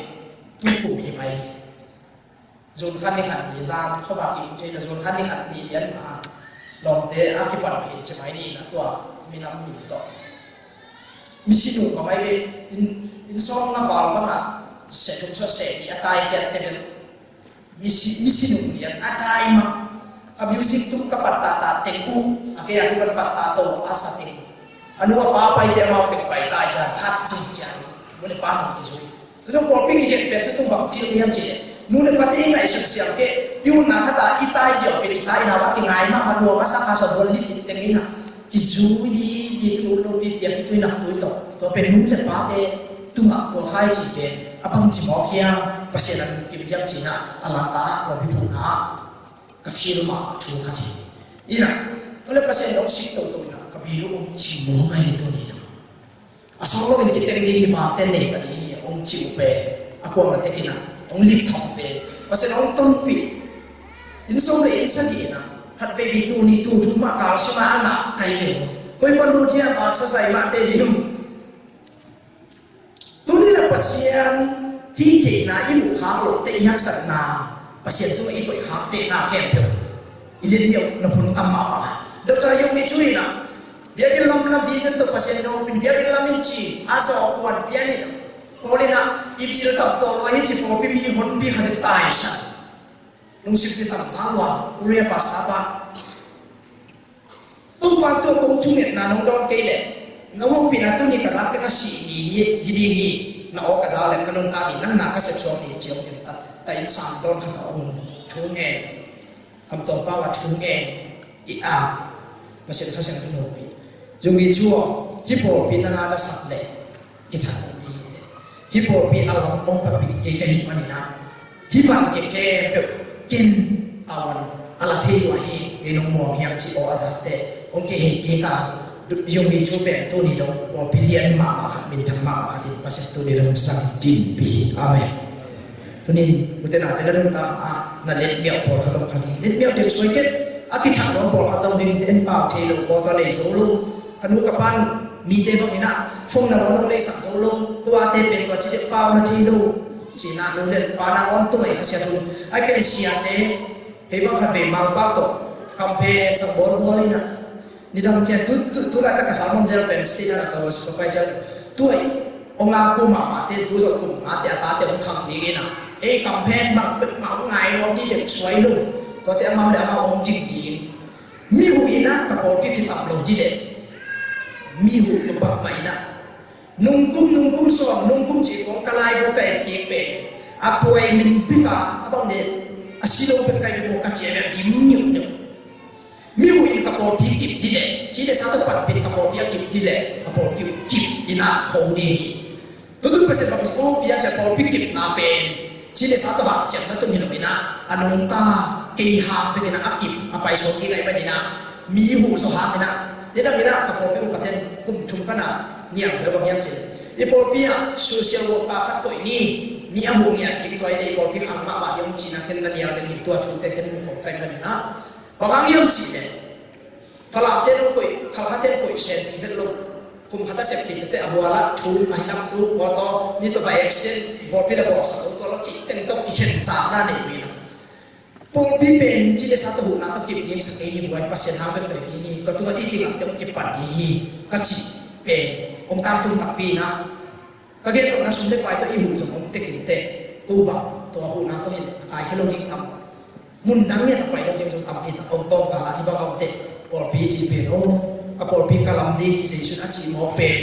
tukum hi mai. Zun khat ni khat ni zan khuavak i mu thei lo, zun khat ni khat ni lian mah a lawmte a kipan uh hi ci mai ni in a tua minam min tawh. Misi nung bang ahi ve, inn, inn sawm nga val bangah seh thum sawt seh nih a taikhiat te bel. Misi, misi nung lian a dai mah. Ka music tum ka pattah tah teng uh, a kei a kipan pattah to a sa teng. A nu a pa paite amau teng pai tai ciang khat zong ciang. Nu le pa nung kizui. Tutung pawlpi kihen pen tutung bang feel hiam cih leh, nu le pate i ngaihsun siam kei, i utna khat a i tai ziau pen i tai nau a kingai mahmah, nuam a sa kha sawt bual litlit teng in a kizui litlit, ut lopi piang i tui nam tui tawh. Tua pen nu le pate tungah tua khai cih pen a bangci mawk hiam, Pasian a lungkim hiam cih in a, a lanta ah pawlpi buhna ah ka feel mah thu khat hi. In a, tua leh Pasian in hong sik toto in a, ka bil uh hong ci muang ahi ni tuni dong. A sawng loin kiteng ding hi, mate nei ta ding hi, hong ci uh pen, a kuamah tek in a hong lip kham uh pen, Pasian hong tonpih. Inn sawm le inn sagih in ah, khat veivei, tul nih tul thum mah kalsuan mah a ngah kai ve. Koi pan lut hiam, a exercise mah te hi uh. Tuni in ah Pasian hih theihna i muh khak loh teh, i haksatna, Pasian tungah i koih khak tehna khempeuh i lianmiauh na phun tam mahmah. Doctor Yonggi Cho in ah, biakinn lam na vision tawh Pasian in hopin biakinn lam in ci a, zawh kuan pian in ah, Paul in ah, i bil tam tawh lua hi ci, pawlpi mi honpi khat in taisan. Lungsim kitamsa lua, Korea pastor pa. Topa tungah kong thungetna nong dawn kei leh, nong hopihna tuni ka zak teh ka sih ni hi, hi ding hi. Na aw ka za leh ka nuntak ni, nang na ka sep suak ni ci hong gen ta. Ta in sang dawn khat a hong thu ngen. Kam tawng pau a thu ngen. I a, Pasian Kha Siangtho in hopih. Yonggi Cho, hih pawlpi nang a na sak leh kithak ding hi teh. Hih pawlpi a lam hong papih kei ka hih manin ah, hih van kei khempeuh ken tawan a la thei lua hi, kei nong muang hiam ci aw a zak teh hong kihei kik a. Yonggi Cho pen tuni dong pawlpi lian mahmah khat, minthang mahmah khat in Pasian tuni dong sang dinpih hi. Amen. Tunin, ute naute, na nuntakna ah na lianmiauh pawlkhat om kha ding. Lianmiauh ding suai ken, a kithak nuam pawlkhat om ding, en pau thei lo, mawtaw nei zo lo. Ka nu ka pan mite bangin ah, phone number hong neisak zo lo. Tuate pen tua ci dek pau na thei lo. Cih na nu le pa nangawn tung a i khasiat hun. A kei le siate, kei bang khat vei Mangpau tawh campaign sak bawlbawl in ah, nidang ciang tu, tu, tu laitak ka sermon zel pen stage ah ka worship ka pai ciang, tu a i ong a kum mahmahte, tu zawh kum ngate a tate hong khang ding in ah, ei campaign bang pek mah hong ngai nuam ding dek suai lo. Tuate amau le amau hong ding ding. Mi huh in ah ka pawlpi kitam lo ding leh, mi huh bangmah in ah, nungkum, nungkum sawm, nungkum cih khawng ka laibu ka et kik pen, a puai min pik a, a bang deh, a si lo pek ka hi ve maw ka ci a, dim niuhniuh. Mi uh in ka pawlpi kip dih leh, ci le sa tawh panpih ka pawlpi a kip dih leh, ka pawlpi uh kip in ah kho ding hi. Tutu Pasian bang pawlpi a ciah pawlpi kipna pen, ci le sa tawh hanciamna tung hi lo in ah, a nungta kei hang bek in ah a kip a pai suak kik ahih manin ah, mi huh zaw hang in ah, nidang in ah ka pawlpi upaten kum thum ka na nial zel bang hiam cih leh, i pawlpi ah social worker khat koih ni, mi a huh ngiat kik tua i leh i pawlpi khang mahmah ding hong cihna ken na nial den hi, tua thute ken mu khawm ka hih manin ah, bang hang hiam cih leh, Falamte nong koih, Khalkhate nong koih sen pi vet lo. Kum khat a sep pi tete a hual ah thum a hi lam tu, mawtaw ni tawh va accident, bawlpi le bawlsa zo tua lo cih teng tawh kikhen cakna nei uh in ah. Pawlpi pen ci le sa tawh huhna tawh kip ding sak ei ni, buai Pasian hang bek tawh ding hi, tua tungah i kingakte hong kipan ding hi, ka cih pen hong tangtung takpi in ah. Ka gen nopna sum le pai tawh i huh zong om tek in teh, ko bang tua huhna tawh hi leh a taikhia lo ding tam. Mun dang ngiat a pai lo ding zong tampi tak om, kawmkal ah hih bang a om teh, pawlpi cih pen aw, ka pawlpi ka lam ding hi Jesu in a cih mawk pen,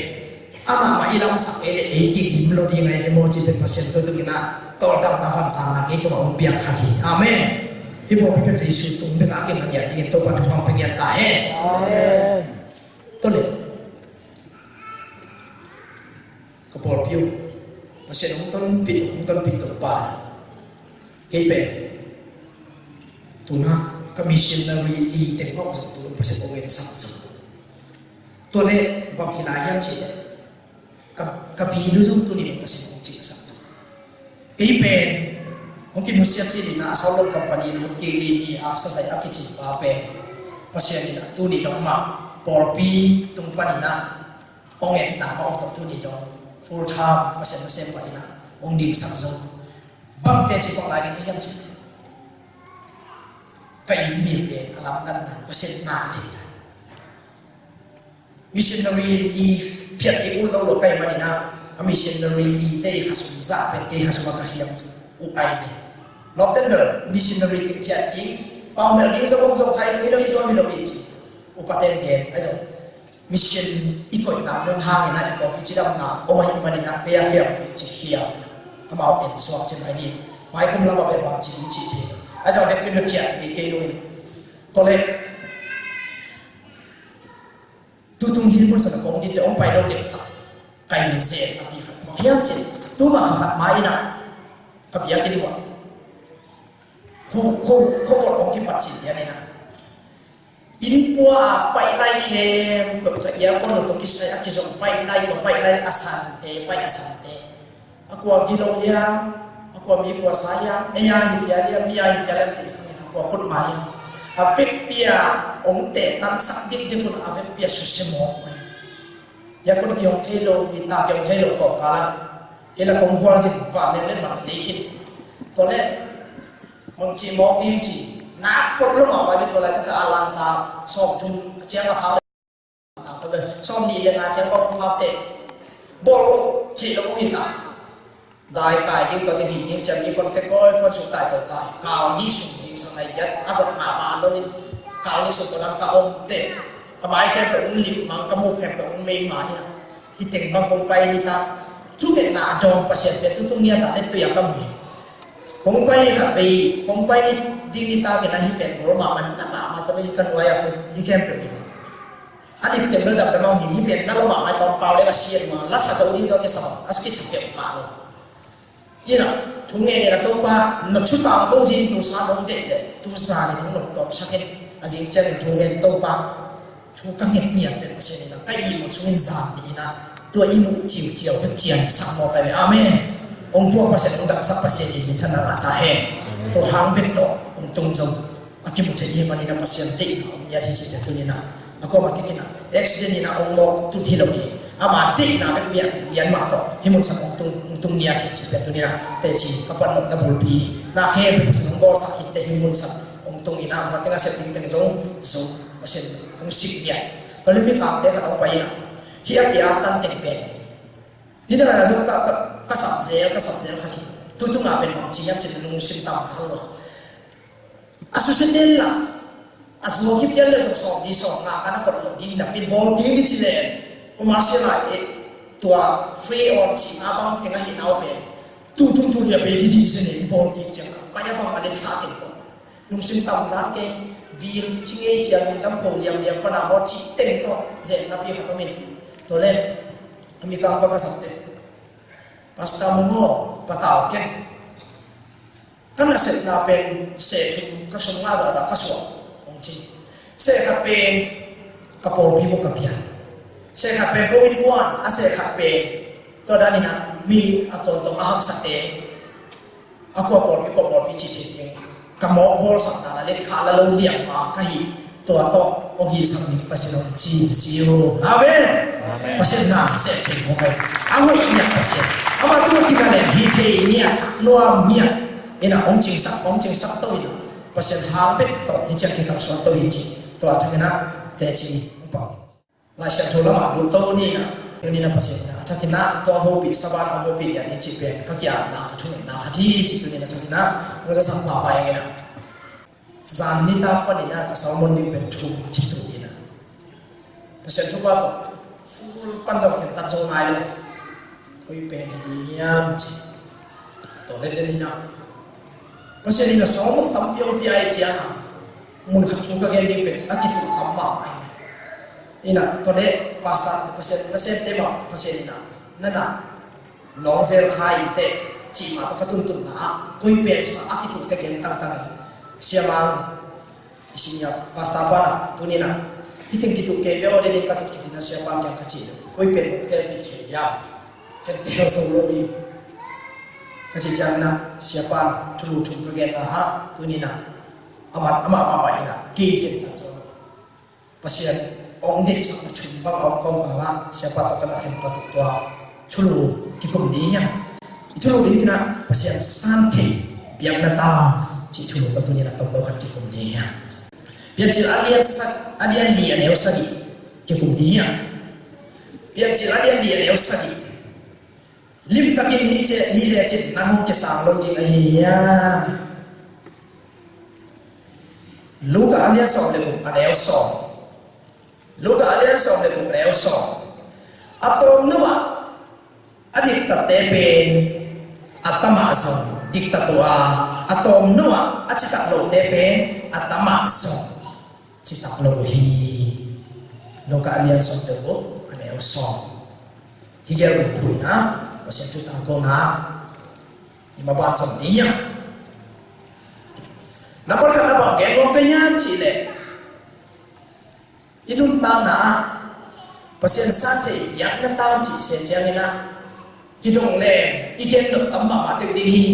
amah mah i lamsak ei leh ei kigim lo ding ahi ve maw cih pen Pasian tawh tung in ah, tawldamna vansanna kei tungah hong piak khat hi. Amen. Hih pawlpi pen Jesu tung bek a kinga ngiat dingin Topa thupha hong pia ngiat ta hen. Amen. Tua leh, ka pawlpi uh Pasian hong tonpih tuk, hong tonpih tuk pa na. Kei pen tu-in ah ka missionary li teng mah uh zong tu-in Pasian hong ensak zong. Tua leh bang hi lai hiam cih leh, ka, ka bil uh zong tuni dong Pasian hong cingsak zong. Kei pen hong kinusiat cih in ah, a sawt loh company in hong kik ding hi, a exercise a kici pa pen Pasian in ah tuni dong mah pawlpi tung panin ah hong etna mah uh tawh tuni dong full time Pasian nasem mah in ah hong dingsak zong. Bang teci pang lai ding hiam cih leh, ka innpi pen a lamdang nan Pasian na a thei ta. Missionary li phiat ding ut lo lo ka hih manin ah, a missionary lite i khasum zah pen kei khasum a ka hiam uh ahi hi. Lawmten bel missionary teng phiat ding, pau melh ding zong om zong kha hi lo, hi lo, hi zong hi lo hi ci. Upaten gen ahi zong, mission i koihna nung hangin ah i pawlpi cidamna om ahih manin ah kei a hiam ding ci hiam in ah, amau en suak cin ahi ding. Maikum lamah bel bang ci ding ci thei lo. Ahi zong vekpi in phiat ding kei lo in ah. Tua leh, tutung hi mun sa na kong dite hong pai lo dek tak. Kai zen a pi khat mah hiam cin. Tu mah kha khat mah in ah, ka biakinn vuah, khuavawt hong kipat cin lian in ah, inn pua a paih lai khempeuh ka aircon uh tawh kisai a kizom paih lai, tawh paih lai a sante, paih a sante. A kua gilo hiam, a kua mi kua sa hiam, ei a hi phial hiam, mi a hi phial hiam, ti khang in ah, Tua khut mah hi. A vekpi a hong tehtansak dikdik un a vekpi a susia mawk mah hi. Hia kun kihong thei lo, mi ta kihong thei lo kawmkal ah kei la kong hual zin van len len man lei khin. Tua le mang ci mawk ding ci nak phot lo mah vai ve. Tua laitak a lanta sawmthum a ciang a phak le sawmnih le nga ciang bang hong phak teh bawl lo ci lo hong hi ta. Dai kai ding tua teng hi ding ciang mi kon te kawi kon suk tai to tai. Kal nih sung zing sang nai giat a vot mahmah a lonin kal nih sung tua lam ka om teh ka mai khempeuh hong lip mang, ka muk khempeuh hong mei mah hi. Hih teng bang kong pai ni ta. Thungetna a dawng Pasian pen tutung ngiat a lettui a ka mu hi. Kong pai ni khat vei, kong pai ni ding ni ta pen a hih pen bawl mahmah na mahmah ta le hih ka nuai a hih khempeuh hi. A dik teng bel damdam a hong hin hih pen na lo mahmah tawm pau le ka siat ma la sa zo ding tua kisa ma a kisa keuh mah lo. Ina thu ngen ina Topa na thu tangko ding tu sa dong deh deh tu sa ni dong nop tawm sakin a zing ciangin thu ngen Topa. Thu ka nget ngiat pen Pasian ina ka ihmu chungin zan ni ina tua ihmu ciuciau ka cian sak maw ka ve. Amen. Ong puak Pasian ong damsak Pasian in min than a ngah ta hen. Tua hang bek tawh ong tung zong a kimu thei hi manin a Pasian deihna om ngiat hi cih pen tuni-in a, a kuamah tekin a accident in a ong mawk tun hi lo hi. Ama deihna bek bia lian mah tawh hih mun san ong tung, ong tung ngiat hi cih pen tuni-in a teci ka pan nopna bulpi na khempeuh Pasian ong bawlsak hi teh hih mun san ong tung in a, ma teng a sep ding teng zong zong Pasian ong sik ngiat. Tua le mi kamte khat ong pai in a, hih a kiat tan teng pen nidang a zong ka, ka, ka sap zel, ka sap zel khat hi. Tutung a pen bang ci hiam cih leh lungsim tam zal lo. A susia tel la a zuak hi pian le zong sawm ni sawm nga ka na khot lo ding hi napi in bawl ding ni ci le commercial a eh tua free on ci nga bang teng a hi nau pen tu tung tu lia pe di di se ne i bawl ding ciang a pai a bang a le tha teng tawh lungsim tam zat ke bil ci ngei cia lungdam ko liam liam pana bawl ci teng tawh zen napi khat om in. Tua le a mi kang pa ka sak te Pastor Mungo patau ken. Ka nasepna pen seh thum ka sum nga zahzah ka suah hong ci. Seh khat pen ka pawlpi vua ka pia. Seh khat pen ko innkuan a seh khat pen tua danin a mi a tawntawng a haksate a kua pawlpi kua pawlpi ci thei ding ka mawk bawlsakna na let khah la lo liam ma ka hi. Tua tawh hong hihsak ding Pasian hong ci zi uh. Amen. Amen. Pasian na seh thei mawk ai a hoih ngiat Pasian. Amah tu a kika leng hi thei ngiat nuam ngiat. Ina hong cingsak hong cingsak to ina Pasian hang bek tawh hi ciang kikap suan to hi ci. Tua thak ina teci hong pang ding. Lai Siangtho lamah lut to ni ina. Tuni ina Pasian ina a thak ina tua hopih saban hong hopih lian hi ci pen ka kiamna ka thungetna khat hi ci tuni ina thak ina hong zasak pahpah ing ina. Zan nitak panin a ka sermon ding pen thu ci tu in a Pasian thupha tawh full pan tawh khen tan zo nai lo. Koi pen hi ding hiam ci. Tawh let den in a Pasian in a sermon tampi hong pia i ciang a mun khat thu ka gen ding pen a kituh tam mahmah hi. In a tawh le pastor Pasian Pasian te mah Pasian in a na na Lawngzel kha in teh cih mah tawh ka tuntunna ah koi pen sa a kituhte gen tangtang hi. Siamang i senior pastor pa na tuni na hih teng kituh kei ve aw, denin ka tut kik ding a siapa kiang ka cih le koi pen hong telpih thei hiam? Ken tel zo lo hi. Ka cih ciangin a siapa in thulu thum ka genna ah tuni na amah amah mahmah in a kei khen tak zo lo. Pasian hong deihsakna thum bang a om kawmkal ah siapa tawh ka na khen ka tuk tua thulu kikum ding hiam? I thulu ding in a Pasian san thei biakna tau cih thulu tawh tuni in a tomno khat kikum ding hiam? Piancil a lian sak a lian li a neu sagih kikum ding hiam? Piancil a lian li a neu sagih. Limtakin hi ce hi lecin nang hong kisang lo ding ahi hiam? Luka a lian sawm le guk a neu sawm. Luka a lian sawm le guk a neu sawm. A tawmno ah a diktatte pen a tamah zong diktat uh a, a tawmno ah a citak lote pen a tamah zong citak lo uh hi. Luka a lian sawm le guk a neu sawm. Hi gel buk phuina Pasian thu tangkona i maban zong ni hiam? Nambat khat na bang gen nuam ka hiam cih leh i nuntakna ah Pasian san thei biakna tau cih se ciangin ah kidong leng i gen nop tam mahmah tek ding hi.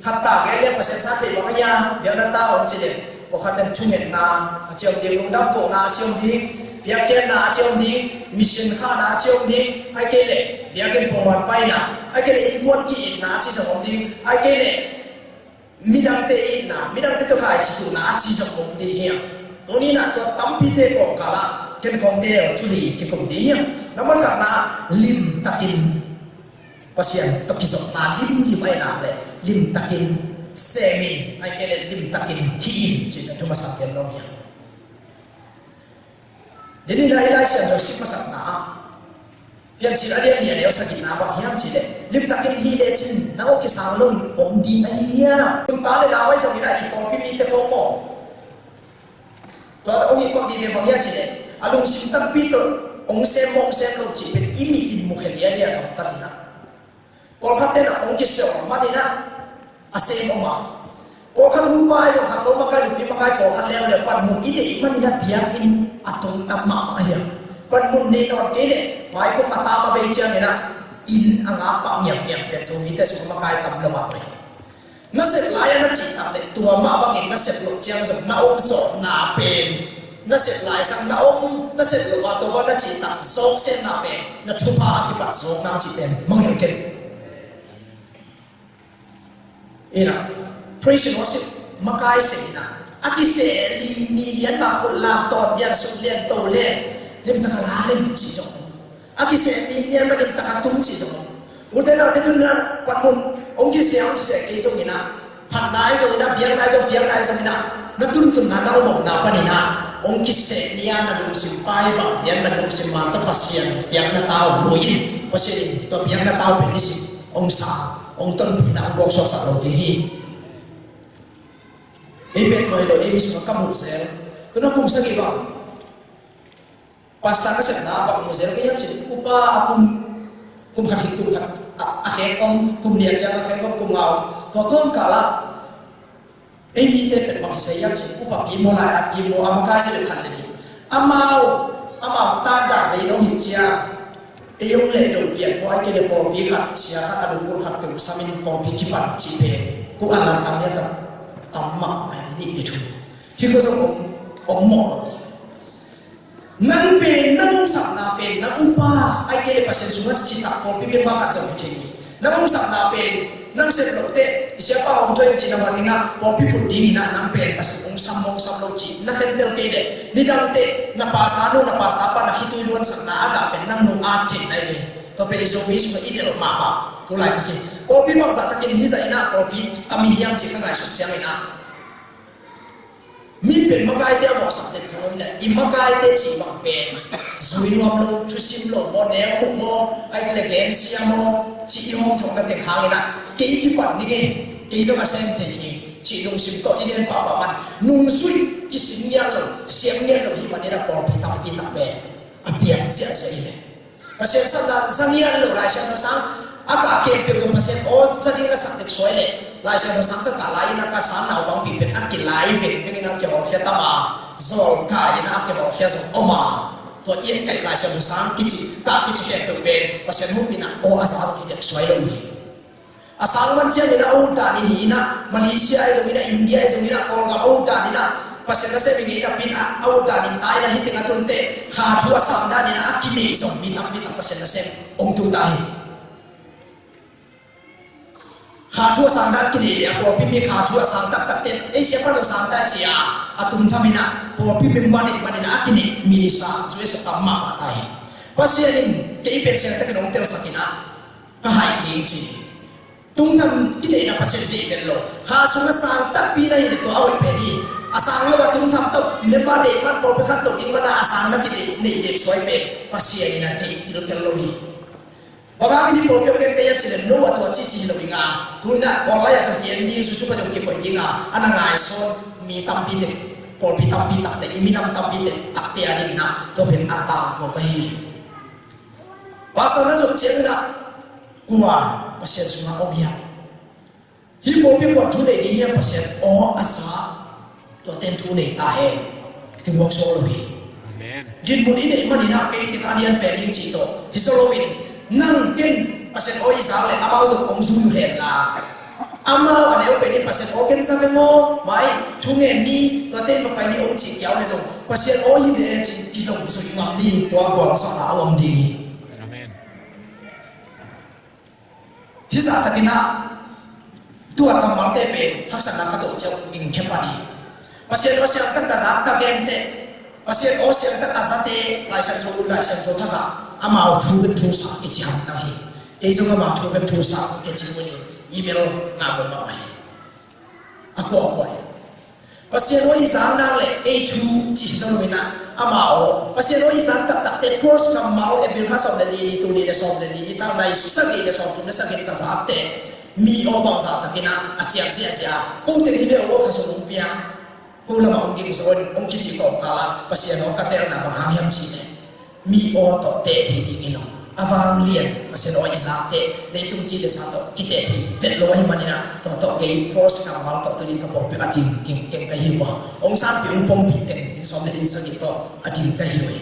Khat ta gen leng Pasian san thei bang a hiam biakna tau hong ci leng Pawlkhat in thungetna a ci om ding, lungdam kohna a ci om ding, piakkhiatna a ci om ding, mission khahna a ci om ding, ahih kei leh biakinn pongman paina, ahih kei leh innkuan ki-itna a ci zong om ding, ahih kei leh midangte itna, midangte tawh khaici tuhna a ci zong om ding hi hang. Tuni-in ah tua tampite kawmkal ah ken kong tel thu li kikum ding hi hang. Nambat khatna, limtakin Pasian tawh kizopna limlim ahih nak leh limtakin sem in, ahih kei leh limtakin hih in, cih pen thu masa pen nuam hi hang. Tuni-in ah i Lai Siangtho sim masakna ah Piancil a lian li a neu sagihna bang hiam cih leh, limtakin hih lecin nang aw kisang loin om ding ahi hiam? Tua leh nau ahi zongin ah i pawlpi mite khawng maw, tua hong hih bang ding bang hiam cih leh, a lungsim tampi tawh hong sem maw hong sem lo cih pen i mit in mukhia lialia gamtat in ah, pawlkhat ten ah hong kisem manin ah a sem om a, pawlkhat upa ahi zong, khangno makai, nupi makai pawlkhat leuleu panmun i neih manin ah biakinn a tungtam mahmah hi hang. Panmun nei nawn kei leh maikum a tam a bei ciangin ah inn a ngak pah ngiamngiam pen Zomite sung a makai tam lo mahmah hi. Na sep lai-a na cih tak leh tua mah bangin na sep loh ciang zong na om sawmna pen, na sep lai sang na om, na sep loh a tua bang na cih tak zawk semna pen na thupha a kipat zawkna cih pen mangngilh kei. Ina, praise and worship makai se ina, a kiseh ni lian ma khut lam tawt lian suk lian to lian limtaka la lem cih zong, a kiseh ni lian ma limtaka tum cih zong. Ute naute, tuni-in ah panmun hong kiseh hong kiseh kei zong ina, phatna ahi zong ina, biakna ahi zong, biakna ahi zong ina, na tuntunna na om omna panin ah hong kiseh ni-a na lungsim pai bang lian, na lungsim manta Pasian biakna tau lui in, Pasian in tua biakna tau pen nisim hong sa, hong tonpih na hong buaksuaksak lo ding hi. Ei pen tua hi lo, ei mi sungah ka muh zel. Tuna kum sagih bang pastor ka sepna bang muh zel ka hiam cih leh, upa a kum, kum khat hi, kum khat a, a khek om, kum nih a ciang a khek om, kum nga om. Tua kawmkal ah ei mite pen bang hi sa hiam cih leh, upa pi maw, lai-at pi maw, a makai sa leh khat leh nih. Amau, amau tandan bei lo hi ciang, ei hong lehdo pian maw, ahih kei leh pawlpi khat, sia khat, a lungpul khat peuh samin pawlpi kipan cih pen kua lantang hiam, tam, tam mahmah hi, nih ni thu. Hih kua zong om, om mawk lo ding. Nang pen, nang hong sapna pen, nang upa, ahih kei leh Pasian sungah citak pawlpi member khat zong hi thei hi. Nang hong sapna pen, nang sep loh teh, i siapa om thoi cih na mah dingah pawlpi phut dingin ah nang pen Pasian hong sam, hong sam lo cih na khentel kei leh, nidangte na pastor nu, na pastor pa na khitui luansakna a gah pen nang nung at theih nai ve. Tua pen i Zomi sungah i lel mahmah. Tu laitak hi pawlpi bangzah takin hih zah in ah pawlpi tam hi hiam cih ka ngaihsut ciangin ah, mi pen makaite a mawhsak den zong om leh, i makaite cih bang pen zui nuam lo, thusim lo maw, neu muh maw, ahih kei leh gensia maw, cih i hawmthawhna teng hangin ah kei kipan ning ei, kei zong a sem thei hi, cih lungsim tawh i nen pahpah man, nungzui kisin ngiat lo, siam ngiat lo hi manin ah pawlpi tampi tak pen a piang ziahziah hi leh. Pasian sapna za ngian lo, Lai Siangtho sang a kah khempeuh zong Pasian aw za ding na sak dek suai leh, Lai Siangtho sang ka kah lai-in ah ka sang naupangpi pen a kilai vengveng in ah kihawlkhia tam a, zawlkai in ah a kihawlkhia zong om a, tua i et kaih Lai Siangtho sang kici, kah kici khempeuh pen Pasian hopih in ah aw a za zong hi dek suai lo hi. A sang man ciangin ah a ut danin hi in ah, Malaysia ahi zongin ah, India ahi zongin ah, Kawlgam a ut danin ah, Pasian nasem i ngeina pin ah a ut danin ta in ah, hih teng a tun teh kha thu a sang danin ah a kineih zong mi tampi tak Pasian nasem hong tung ta hi. Kha thu a sang dan kineih leh a pawlpi mi kha thu a sang taktak ten ei siapa zong sang ta ci a, a tumtham in ah pawlpi member deih manin ah a kineih minister U S A tam mahmah ta hi. Pasian in kei pen siangtho takin hong telsak in ah, ka haih ding ci. Tungtham kineihna Pasian deih pen lo. Kha sungah sang takpi na hih leh tua a hoih pen hi. A sang lo a tungtham tawh member deih man, pawlpi khantoh ding man a, a sang na kineih, neih dek suai pen Pasian in a deih kilkel lo hi. Bang hangin hih pawlpi hong gen ka hiam cih leh, no a tua cici hi lo ing a, tu-in ah online ah zong gen ding, YouTube ah zong kikoih ding a, a na ngaihsun mi tampi teh, pawlpi tampi tak leh i minam tampi teh takte a dingin ah tua pen a tangko ka hi. Pastor na zot ciangin ah kua Pasian sungah om hiam? Hih pawlpi kua thu nei ding hiam? Pasian aw a za, tua ten thu nei ta hen. Kibuak suak lo hi. Amen. Dinmun i neih manin ah kei teng a lian pen ing cih tawh hi zaw loin, nang ken Pasian aw i zak leh amau zong hong zui uh hen la, Amau a neu pen in Pasian aw ken sa veng aw, mai thu ngen ni, tua ten va pai ni om ci kiau le zong Pasian aw hi ve e ci kilong zui ngam ni, tua gualzawhna a om ding hi. Amen. Hih zah takin ah tua kammalte pen haksatna ka tawh ciang ging khe pan hi. Pasian aw siangtak ka zak ka gente, Pasian aw siangtak a zate Lai Siangtho, Lai Siangtho thak ah amau thu bek thu sa kici hamtang hi. Kei zong amau thu bek thu sa kici mun in email nga mun mah hi. A kua a kua hi. Pasian aw i zak nak le ei thu ci hi zong lo in ah amau aw Pasian aw i zak taktakte cross kammal Hebrew kha sawm le li ni, tul nih le sawm le li ni, tau nai sagih le sawm thum le sagih ka zakte mi aw bangzah takin ah a ciang ziahziah a ko teng hi ve aw kha sung ung pia. Ko lamah hong ging zaw in hong kici kawmkal ah Pasian aw ka telna bang hang hiam cih leh mi aw tawh teh thei ding hi lo. A vanglian Pasian aw i zakte leitung ci le sa tawh kiteh thei vet lo ahih manin ah tua tawh kei cross kammal tawh tuni ka pawlpi a ding kengkeng ka hi uh a, hong sanpih hong pongpih teng in sawm le in sagih tawh a ding ka hi uh hi.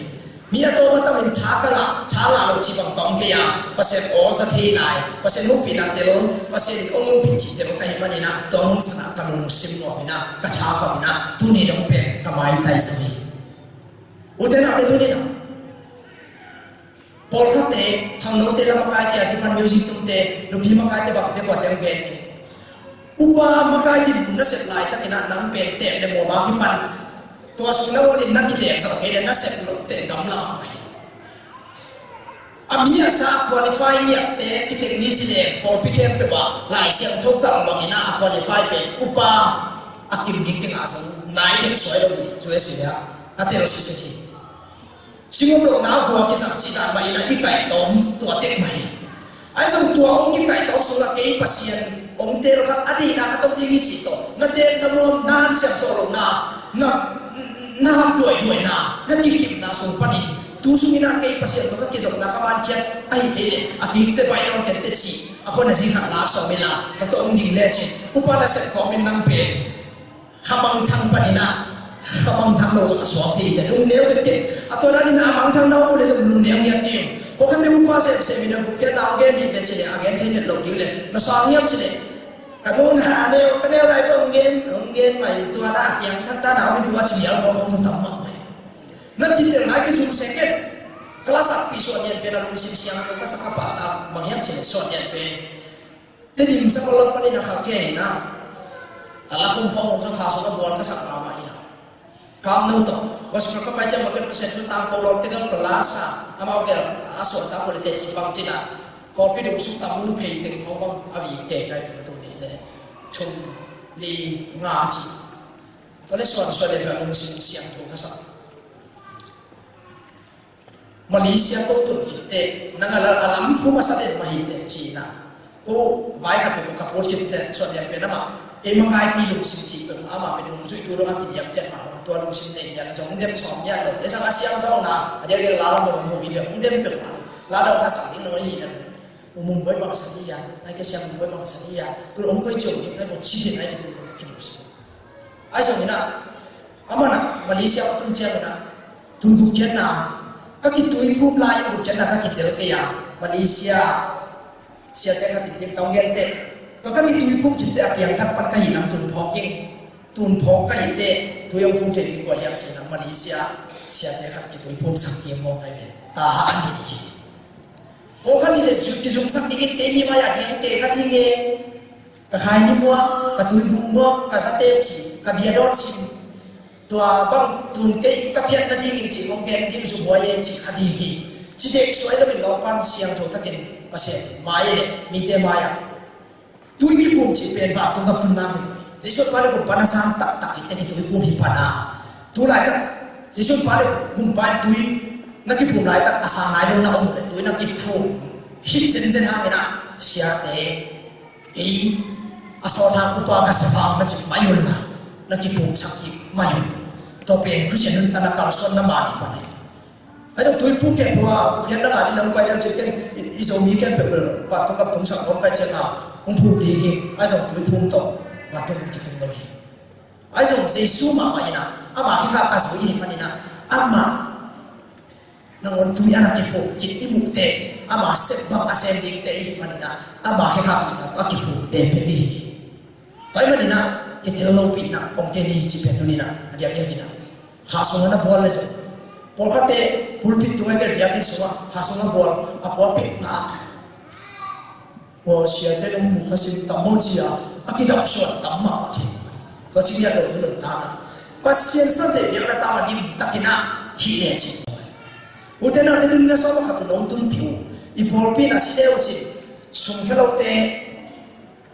Mi a tawm a tamin tha ka ngah, tha ngah lo ci bang ka om kei a, Pasian aw za thei lai, Pasian hopihna tel, Pasian in hong ompih cih tel ka hih manin ah tua mun sanah ka lungsim nuam in ah ka tha kham in ah tuni dong pen ka maitai zo hi. Ute naute tuni dong pawlkhatte, khangnote, la makaite a kipan music tumte, nupi makaite bangte kuate hong gen ding. Upa makai cin na sep laitakin ah nang pen tep le mawm a kipan tua sung na bawlin na kitep zauh kei le na sep lote gamla mahmah hi. A mi a sa qualify ngiatte kitek ni ci leng pawlpi khempeuh ah Lai Siangtho kal bangin ah a qualify pen upa a kim ding tengah zong nai tek suai lo hi. U S A ah ka tel siset hi. Singum lohna gua kizang cih dan mah in a i kaitawm tua tek mah hi. Ahi zong tua hong kikaitawm sungah kei Pasian hong tel kha a deihna khat om ding hi cih tawh na tep na muam na hanciam sawh lohna na, na ham duaiduaina na kikipna sung panin tu sungin ah kei Pasian tawh ka kizopna ka mankhiat ahi kei leh a kikte baih nawn kente cih a khuan a zi khat lak sawm inla ka tawh hong ding lecin upa nasep kawmin nang pen khamangthang panin ah khamangthang lo zong a suak thei te lungneu vek te. A tua danin a mangthang na om uh le zong lungneu ngiat ding. Pawlkhatte upa semsem in a gupkhiatna hong gen dih ve ci le a gen thei vet lo ding le na sang hiam ci le ka nun ha neu ka neu lai pawh hong gen hong gen mah in tua na a piangthak dan a om in tua ci mial maw hong tam mah mah. Na kitel nai kizum sek ken. Ka lasakpih Suan Nian Pen a lungsim siangtho ka sak ka pahtak bang hiam ci le Suan Nian Pen Tedim Sakol lam panin a khak kei hi na. A la khum khawng hun sung kha sung a bual ka sak mahmah hi na. Kamno tawh gospel ka pai ciang mah ken Pasian thu tangko lawm tegel palasa amau gel a suahtak uh le teci bang cina kawpi duk suk tam mu phei teng khawng bang a vik te kai fu tung nih le thum li nga ci. Tua le suan suan le bia lungsim siangtho ka sak. Malaysia ko tun khit teh nang a la-, a lam thu masa den mah hi teh ci-in ah ko vai khat peuh ka phut khit teh Suan Nian Pen amah ei makaipi lungsim cih peuh amah pen nungzuihtu dong a kiniamkhiat mah bang a tua lungsim nei ngiat zong hong dem sawm ngiat lo. Ei sang a siam zong na a diakdiak la lam bang mu hi ve hong dem peuh mah lo. La dong kha sang ding nong hi na lo. U Mumbai bang sa hi a, nai ka siam Mumbai bang sa hi a, tu lo hong koi ciong ngiat nai ko ci den nai ka tu lo ka kimu si. Ai zong hi na, amah na Malaysia a tun ciang hi na, tun gupkhiatna ka kitui phum lai in gupkhiatna ka kitel kei a, Malaysia siate khat in lim tawng gen teh tua ka kitui phum khit teh a piangthak pan ka hi lam tun phawk ing. Tun phawk ka hi teh tui hong phum thei ding kua hiam ci na Malaysia siate khat kitui phum sak kei maw kai ve. Ta ha an hi khit hi. Pawlkhat hi le kizumsak dingin kei mi mai a ding te khat hi nge. Ka khai ni muak, ka tuibuk muak, ka zatep ci, ka bia dawn ci. Tua bang tun kei ka phiat nadingin ci kong gen ding zu buai e ci kha ding hi. Ci dek suai loin lawpan siangtho takin Pasian mai le mite mai ah tui kiphum ci pen vantung gam tun nam hi lo. Jesuh pa le kumpa na sang taktak hi te kitui phum hi pan a. Tu laitak Jesuh pa le kumpa in tui na kiphum laitak a sang nai lo na om le tui na kiphum hit zenzen hangin ah siate Kei a sawt hang upa ka sia phang na cih mai un la na kiphumsak hi mai un. Tua pen Khristian nuntakna kalsuanna man hi pan ahi. Ahi zong tuiphum khempeuh a gupkhiatna ngah ding lam pai deuh cih ken i, i Zomi khempeuh bel vantung gam tungsak nuam kai ciangin hong phum ding hi. Ahi zong tuiphum tawh vantung gam kitung lo hi. Ahi zong Jesu mahmah in ah ama khekha a zui hi manin ah amah nangawn tui a na kiphum khit i muh teh ama sep bang a sem dingte i hih manin ah ama khekha zuihna tawh a kiphumte pen i hi. Ahih manin ah kitel lopi in ah om kei ni cih pen tuni in ah a diakdiak in ah kha sungah na bual le zong, pawlkhatte pulpit tungah, biakinn sungah kha sungah bual a puak pek na ah, aw, siate nong mu kha sim tam maw ci-a a kidap suan tam mahmah thei. Tua ci ngiat lo hi lo ta na. Pasian san thei biakna tau a lim takin ah hih le cin. Ute naute, tuni in ah sawm a khat uh nong tunpih uh, i pawlpi in ah si le uh cin, sungkhia lote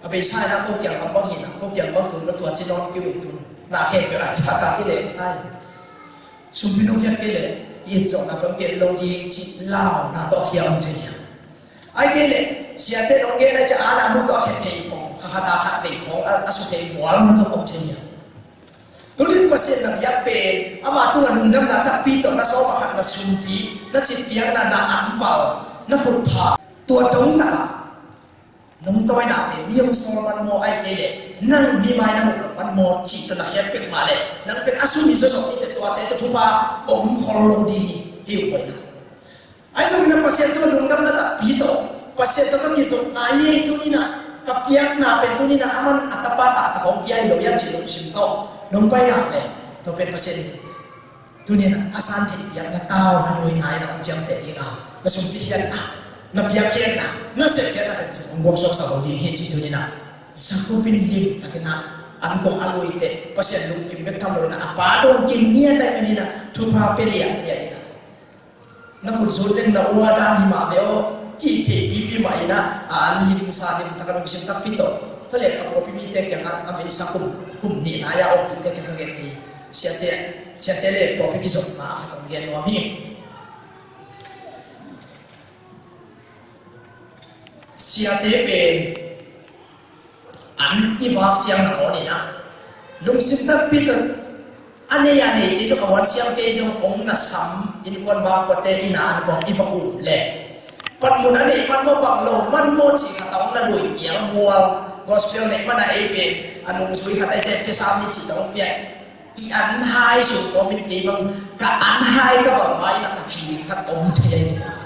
a beisa in ah ko kiang bang bang hi in ah, ko kiang bang tun bang tua ci nawn kiu in tun na khempeuh a thak a hi le ai. Sumpi nong khiat kei leh i it zawhna peuh om kei lo ding cih launa tawh a khia om thei hiam? Ahih kei leh siate nong gen a, i cih a na mu tawh a khiat thei pong, kha khat a khat vei khawng a, a su thei mual ma zong om thei hiam? Tuni in Pasian na biak pen, ama tungah lungdamna takpi tawh na sawm a khat na sumpi, na citpiakna, na anpal, na khutpha, tua dong takah nong tawina pen mi hong sawl man maw, ahih kei leh nang mi mai na muh nop man maw cih tawh na khiat pek mah leh, nang pen a sum hi zawzawh ni teh, tuate tawh thupha om khol lo ding hi, kei uh buaina. Ahi zongin ah Pasian tungah lungdamna takpi tawh, Pasian tawh ka kizopna hi, tuni in ah ka piakna pen tuni in ah aman a tapa taktak hong pia hi lo hiam cih lungsim tawh nong pai nak leh, tua pen Pasian in tuni in ah a san thei piakna tau na luina in ah hong ciamteh ding a, na sumpi khiatna, na piak khiatna, na sep khiatna pen Pasian hong guaksuak sa lo ding hi cih tuni in ah Jacob in lim takin ah an kong a lui teh Pasian lungkim bek tham lo in ah a pa lungkim ngiat ahih manin ah thupha pia liahliah in ah, na khut zut leng na ua dan hi mah ve aw cih thei pipi mah in ah, a lim sa lim tak a lungsim takpi tawh, tua leh a pawlpi mite kiangah a meisa kum, kum nihna a ompihte kiangah ka gen hi. Siate, siate le pawlpi kizopna a khat hong gen nuam hi. Siate pen an i vak ciang nangawn in ah lungsim takpi tawh a nei a nei kei zong, a huan siam kei zong hong na sam, innkuan bangkuate inn ah an kong i va um leh, panmun a neih man maw, bang lo man maw cih khat a hong na lui mial mual. Gospel neih man a ei pen a nungzui khat a eite pia sam ni cih tawh hong pia, i an hai sung kawmin kei bang ka an hai ka val ma in ah ka feeling khat om thei ahi ni tawh.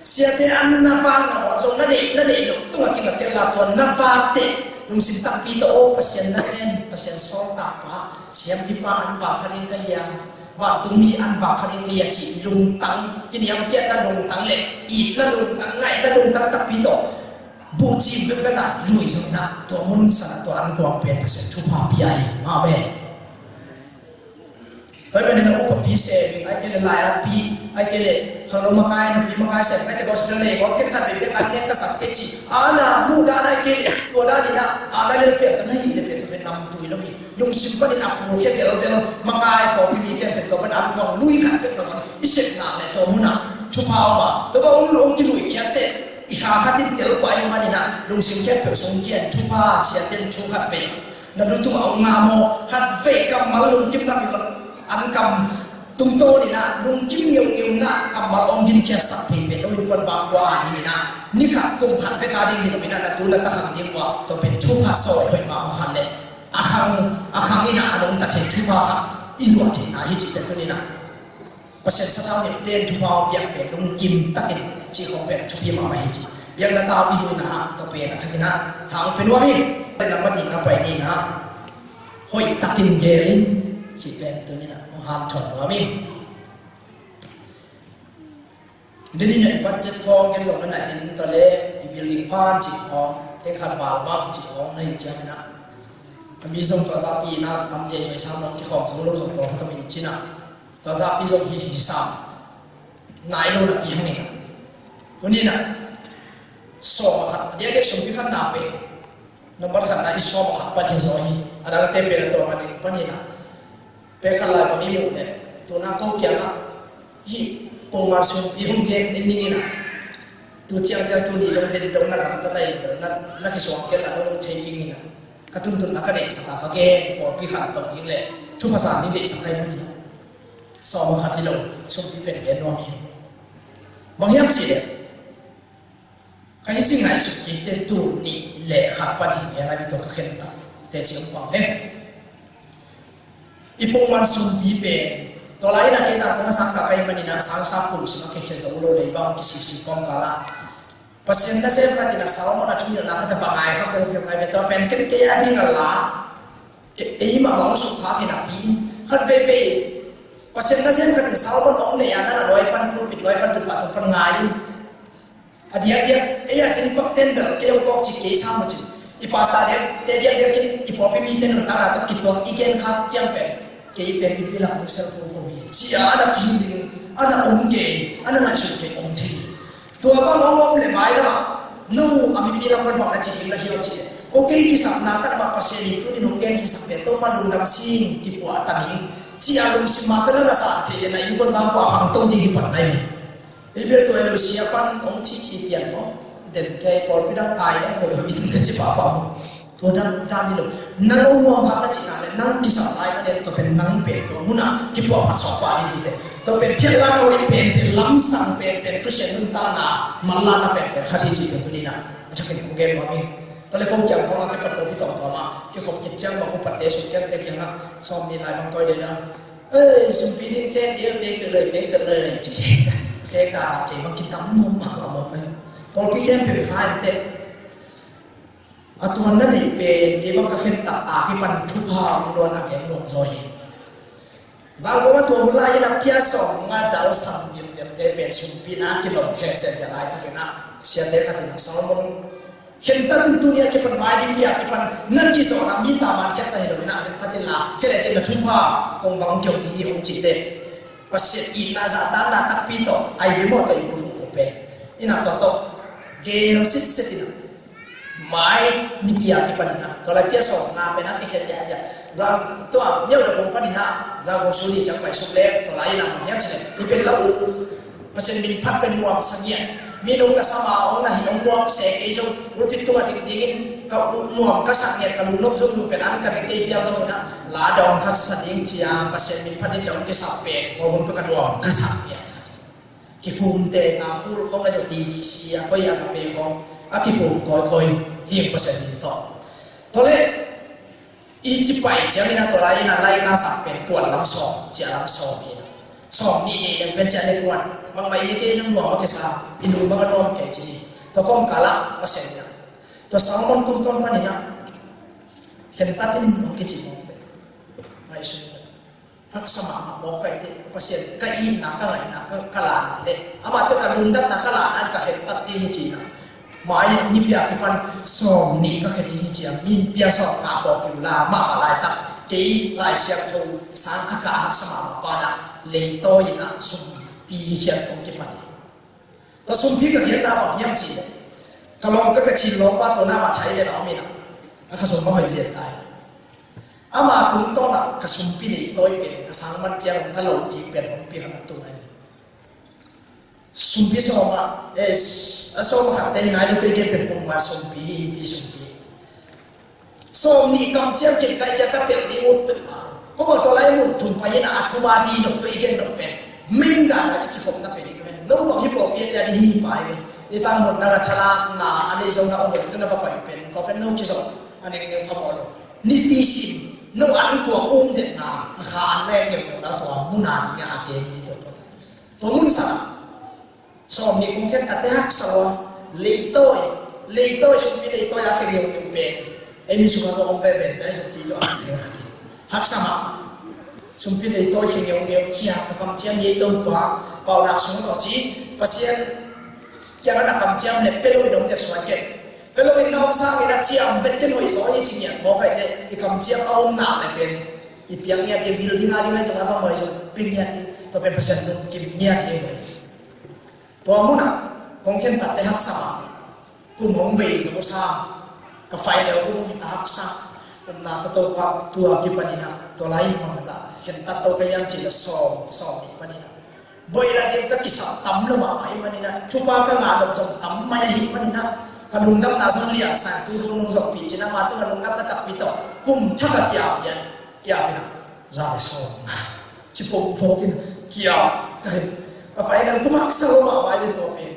Siate an na vak nangawn zong na neih, na neih loh tungah kinga kei la, tua na vak teh lungsim takpi tawh, aw, Pasian nasem, Pasian sawltakpa, siampipa an vak kha ding ka hi a, vantung mi an vak kha ding ka hi a cih lungtang, kiniamkhiatna lungtang le itna lungtang, ngaihna lungtang takpi tawh buhcim bekbek a lui zongin ah tua mun san ah tua an kuang pen Pasian thupha pia hi. Amen. Tua ahih manin ah upa pi sem ing, ahih kei leh lai-at pi, ahih kei leh khangno makai, nupi makai sem, ahih kei leh gospel nei kawm, ken khat vei bek an nek ka sak kei ci a na muh dan, ahih kei leh tua dan in ah a na lel pian ta na hih leh pian ta pen namtui lo hi. Lungsim panin a phulkhia velvel makai pawlpi mi khempeuh tua pan an kuang lui khat bek nangawn i sep nak leh tua mun ah thupha om a, tua bang hong, hong kiluikhiat teh i kha khat in tel pah ahih manin ah lungsim khempeuh sung kian thupha, siate in thu khat vei na lu tungah hong ngam aw, khat vei kammal lungkimna an kam tungtawn in ah lungkim ngeungeu na kammal hong ginkhiatsak phei pen lo innkuan bangkua a ding in ah ni khat kum khat bek a ding hi lo in ah na tu na ta khang ding uh a, tua pen thupha sawi hoih mahmah khat leh a khang, a khang in ah a nungta thei thupha khat i luah theihna hi cih pen tuni in ah Pasian sathau nipte in thupha hong piak pen lungkim takin cih khawng pen a thupi mahmah hi ci. Biakna tau i luina ah tua pen a thakin ah tha hong pia nuam hi. Lambat nihna pai ni in ah hoih takin gel in cih pen tuni in ah hong hanthawn nuam hi. Tuni in ah i budget khawng ken zong na na en ta leh i building fund cih khawng, teng khat val bang cih khawng na hi ciangin ah a mi zong tua zahpi in ah tam zia zuai sam hong kikhawm zo lo zong pawlkhat om in cin ah tua zahpi zong hi, hi sam nai lo napi hangin ah tuni in ah sawm a khat, a diakdiak sumpi khatna pen nambat khatna i sawm a khat pan hi zaw hi. A dangte pen a tua manin pan in ah pek khat lai bang i muh leh tuna ko kiangah hih pongman sumpi hong gen ning in ah tu ciangciang tuni zong den do na gamta ta in ah na, na kisuang kei la dong thei ding in ah ka tuntunna ka deihsak a ka gen pawlpi khan tong ding leh thupha sa ni deihsak ka hi manin ah sawm a khat hi lo, sumpi pen gen nuam hi. Bang hiam cih leh ka hi ci ngaihsut kik teh tu nih leh khat pan hi mel a mi tawh ka khen tak teh ci hong pang leh i pongman sumpi pen tua lai in ah kei zan kong a sang kah ka hi manin ah sang sa pum sung a kei khia zo lo lei bang kisiksik kawmkal ah Pasian nasem khat in a Solomon a thuhilhna khat a va ngai kha khelkhel kha ve, tua pen ken kei a ding a la, kei eimah mah hong sukkhak hi napi in, khat veivei Pasian nasem khat in Solomon hong nei a, nang a nuai pan, pulpit nuai pan, tu pa tung pan ngai in. A diakdiak ei a sin pak ten bel kei hong kawk ci kei sam uh ci. I pastor diak, te diakdiak in i pawlpi mite nuntakna tawh kituak i gen khak ciang pen, kei pen mipi lak hong sel phophoph hi, ci a, a na feeling, a na om kei, a na ngaihsun kei om thei hi. Tua bang hong om le mai lamah, no a mipi lam pan bang na ci ding na hi om ci le, okay, kisapna tak mah Pasian in tuni nong gen kisak le Topa lungdam sing, kipuah ta ning, ci a lungsim mah tawh na na san thei le na innkuan bang pua a khangto ding hi pan nai ve. Hi bel tua hi lo, sia pan hong cici pian maw, den kei pawlpi dang kai dang hoih hoih in te ci pahpah maw. Tua dan dan hi lo. Nang hong huam khak na cihna le nang kisap lai mah den, tua pen nang pen tua munah kipuah phat suak pah ding hi te. Tua pen phiatla na hoih penpen, lamsang penpen, Khristian nuntakna manlana penpen khat hi cih pen tuni-in ah a thakin hong gen nuam hi. Tua le ko kiang khawng a kipat pawlpi tuamtuam ah kikhop khit ciang mah ko patte sum kiangte kiangah sawm nih lai bang tawi le na, ei, sumpi ding khen ding, pek khelh le, pek khelh le ci kei. Kei dada kei bang kitam nuam mah a mawk le. Pawlpi khempeuh i kha inteh. A tuan na neih pen kei bang ka khentat a kipan thupha hong luan a gen nuam zaw hi. Zangkong a tua hun lai-in a pia sawm nga dal sang vilvelte pen sumpi-in a kilawm khek ziahziah laitakin ah siate khat in ah Solomon, khentat in, tuni a kipan mai Nipi a kipan na kizawhna mi taman khiatsa hi lo-in ah khentat inla, khia lecin na thupha kong bang kiom ding hi, hong cite. Pasian itna zahtakna takpi tawh ai ve maw, tawh i bulphuh pen in ah tua tawh gel sitset in ah mai Nipi a kipan in ah, tua lai pia sawm nga pen a kikhia ziahziah. Zang tua Myawaddy kong pan in ah Zangkong suli ciang pai suk leng, tua lai in ah bang hiam cih leh, hih pen la uh, Pasian min phat pen nuamsa ngiat. Mi nong na sam a, hong na hih hong muak se kei zong, pulpit tungah dingdingin ka uh nuam ka sak ngiat, ka lungnop zungzung pen an ka ne kei pial zong in ah, la dawng khat sa ding ci a, Pasian min phat ding ci a hong kisap pen, kua hun pen ka nuam ka sak ngiat. Kiphum te ka full khawng a zo, T B C a koi a ka pe khawng a kiphum kawikawi hi, Pasian min tawh. Tua leh i ci pai ciangin ah tua lai-in ah lai ka sak pen kuan lam sawm, cia lam sawm hi in ah. Sawm nih nei leng pen cia le kuan. Bangmah i ne kei zong nuam a kisa, i lung bang a nuam kei ci ni. Tua kawmkal ah Pasian in ah tua Solomon tungtawn panin ah khentat in hong kici mawk pen ngaihsun in ah haksa mahmah mawk ka hi teh. Pasian ka itna, ka ngaihna, ka, ka lana le amah tawh ka lungdamna, ka lana in ka khentat ding hi ci-in ah mai Nipi a kipan sawm nih ka khia ding hi ci a, min pia sawm nga pawlpi uh la mahmah laitak, kei Lai Siangtho sang a ka haksa mahmah pa in ah leitawi in ah sumpi khiat kong kipan hi. Tua sumpi ka khiatna bang hiam cih leh, ka lawm ka, ka Chin lawmpa tua na mah thai le na om in ah, a khazawm bang hoih ziat ta in ah, ama tungtawn ah ka sumpi leitawi pen ka sang man ciang ka lo kik pen hong pi khat na tung ahi. Sumpi sawm ah, eh, a sawm ah khat te hi nai lo, kei pen pumman sumpi hi, Nipi sumpi. Sawm nih kamciam khin kai ciang ka pelh ding ut peuhmah lo. Ko bang tua lai mun thum pai in ah a thum a ding nop tua i gen nop pen meng dan a i kikhopna pen hi ka ven. No bang hi pawlpi a tia ding hi pai ve. Ni tang mun dang a thalakna a nei zong na om lo, tu na va pai pen tua pen no kizawh a nengneng phamawh lo. Nipi sim no an kuang um detna, na kha an leng ngemngemna tua mun a ding a gen hi tua tua. Tua mun sang ah sawm nih kong khen a te haksa lua. Leitawi, leitawi, sumpi leitawi a khe ngeungeu pen ei mi sungah zong om veve, te sumpi zong a khe khat hi. Haksa mahmah. Sumpi leitawi khe ngeungeu, khia ka kamciam hi ei Topa, paunak sungah tawh ci, Pasian kiangah na kamciam le pia lo in om dek suai ken. Pia lo in na om sangin a ciam vet ken hoih zaw hi ci ngiat mawk a hi teh, i kamciam a om nak le pen i piak ngiat ding, building a ding ahi zong a bang hoih zong pia ngiat ding. Tua pen Pasian lungkim ngiat hi ei. Tua munah kong khen tatte haksa mah. Kum hong bei zo sam, ka final kum hong hita haksa. Umna tawh Topa tua kipaninah tua lai in bangzah khen tat to ka hiam cih leh sawm, sawm nih paninah boih la ding ka kisap tam lo mahmah ahih maninah, thupha ka ngah nop zong tam mai ahih maninah, ka lungdamna zong liangsa, tu dong nong zawhpih cin ama tungah lungdamna takpi tawh kum thak a kiap lian, kiap inah za le sawm ci pongphawk in kiap ka hi. Ka final kum haksa lo mahmah hi ve tua pen.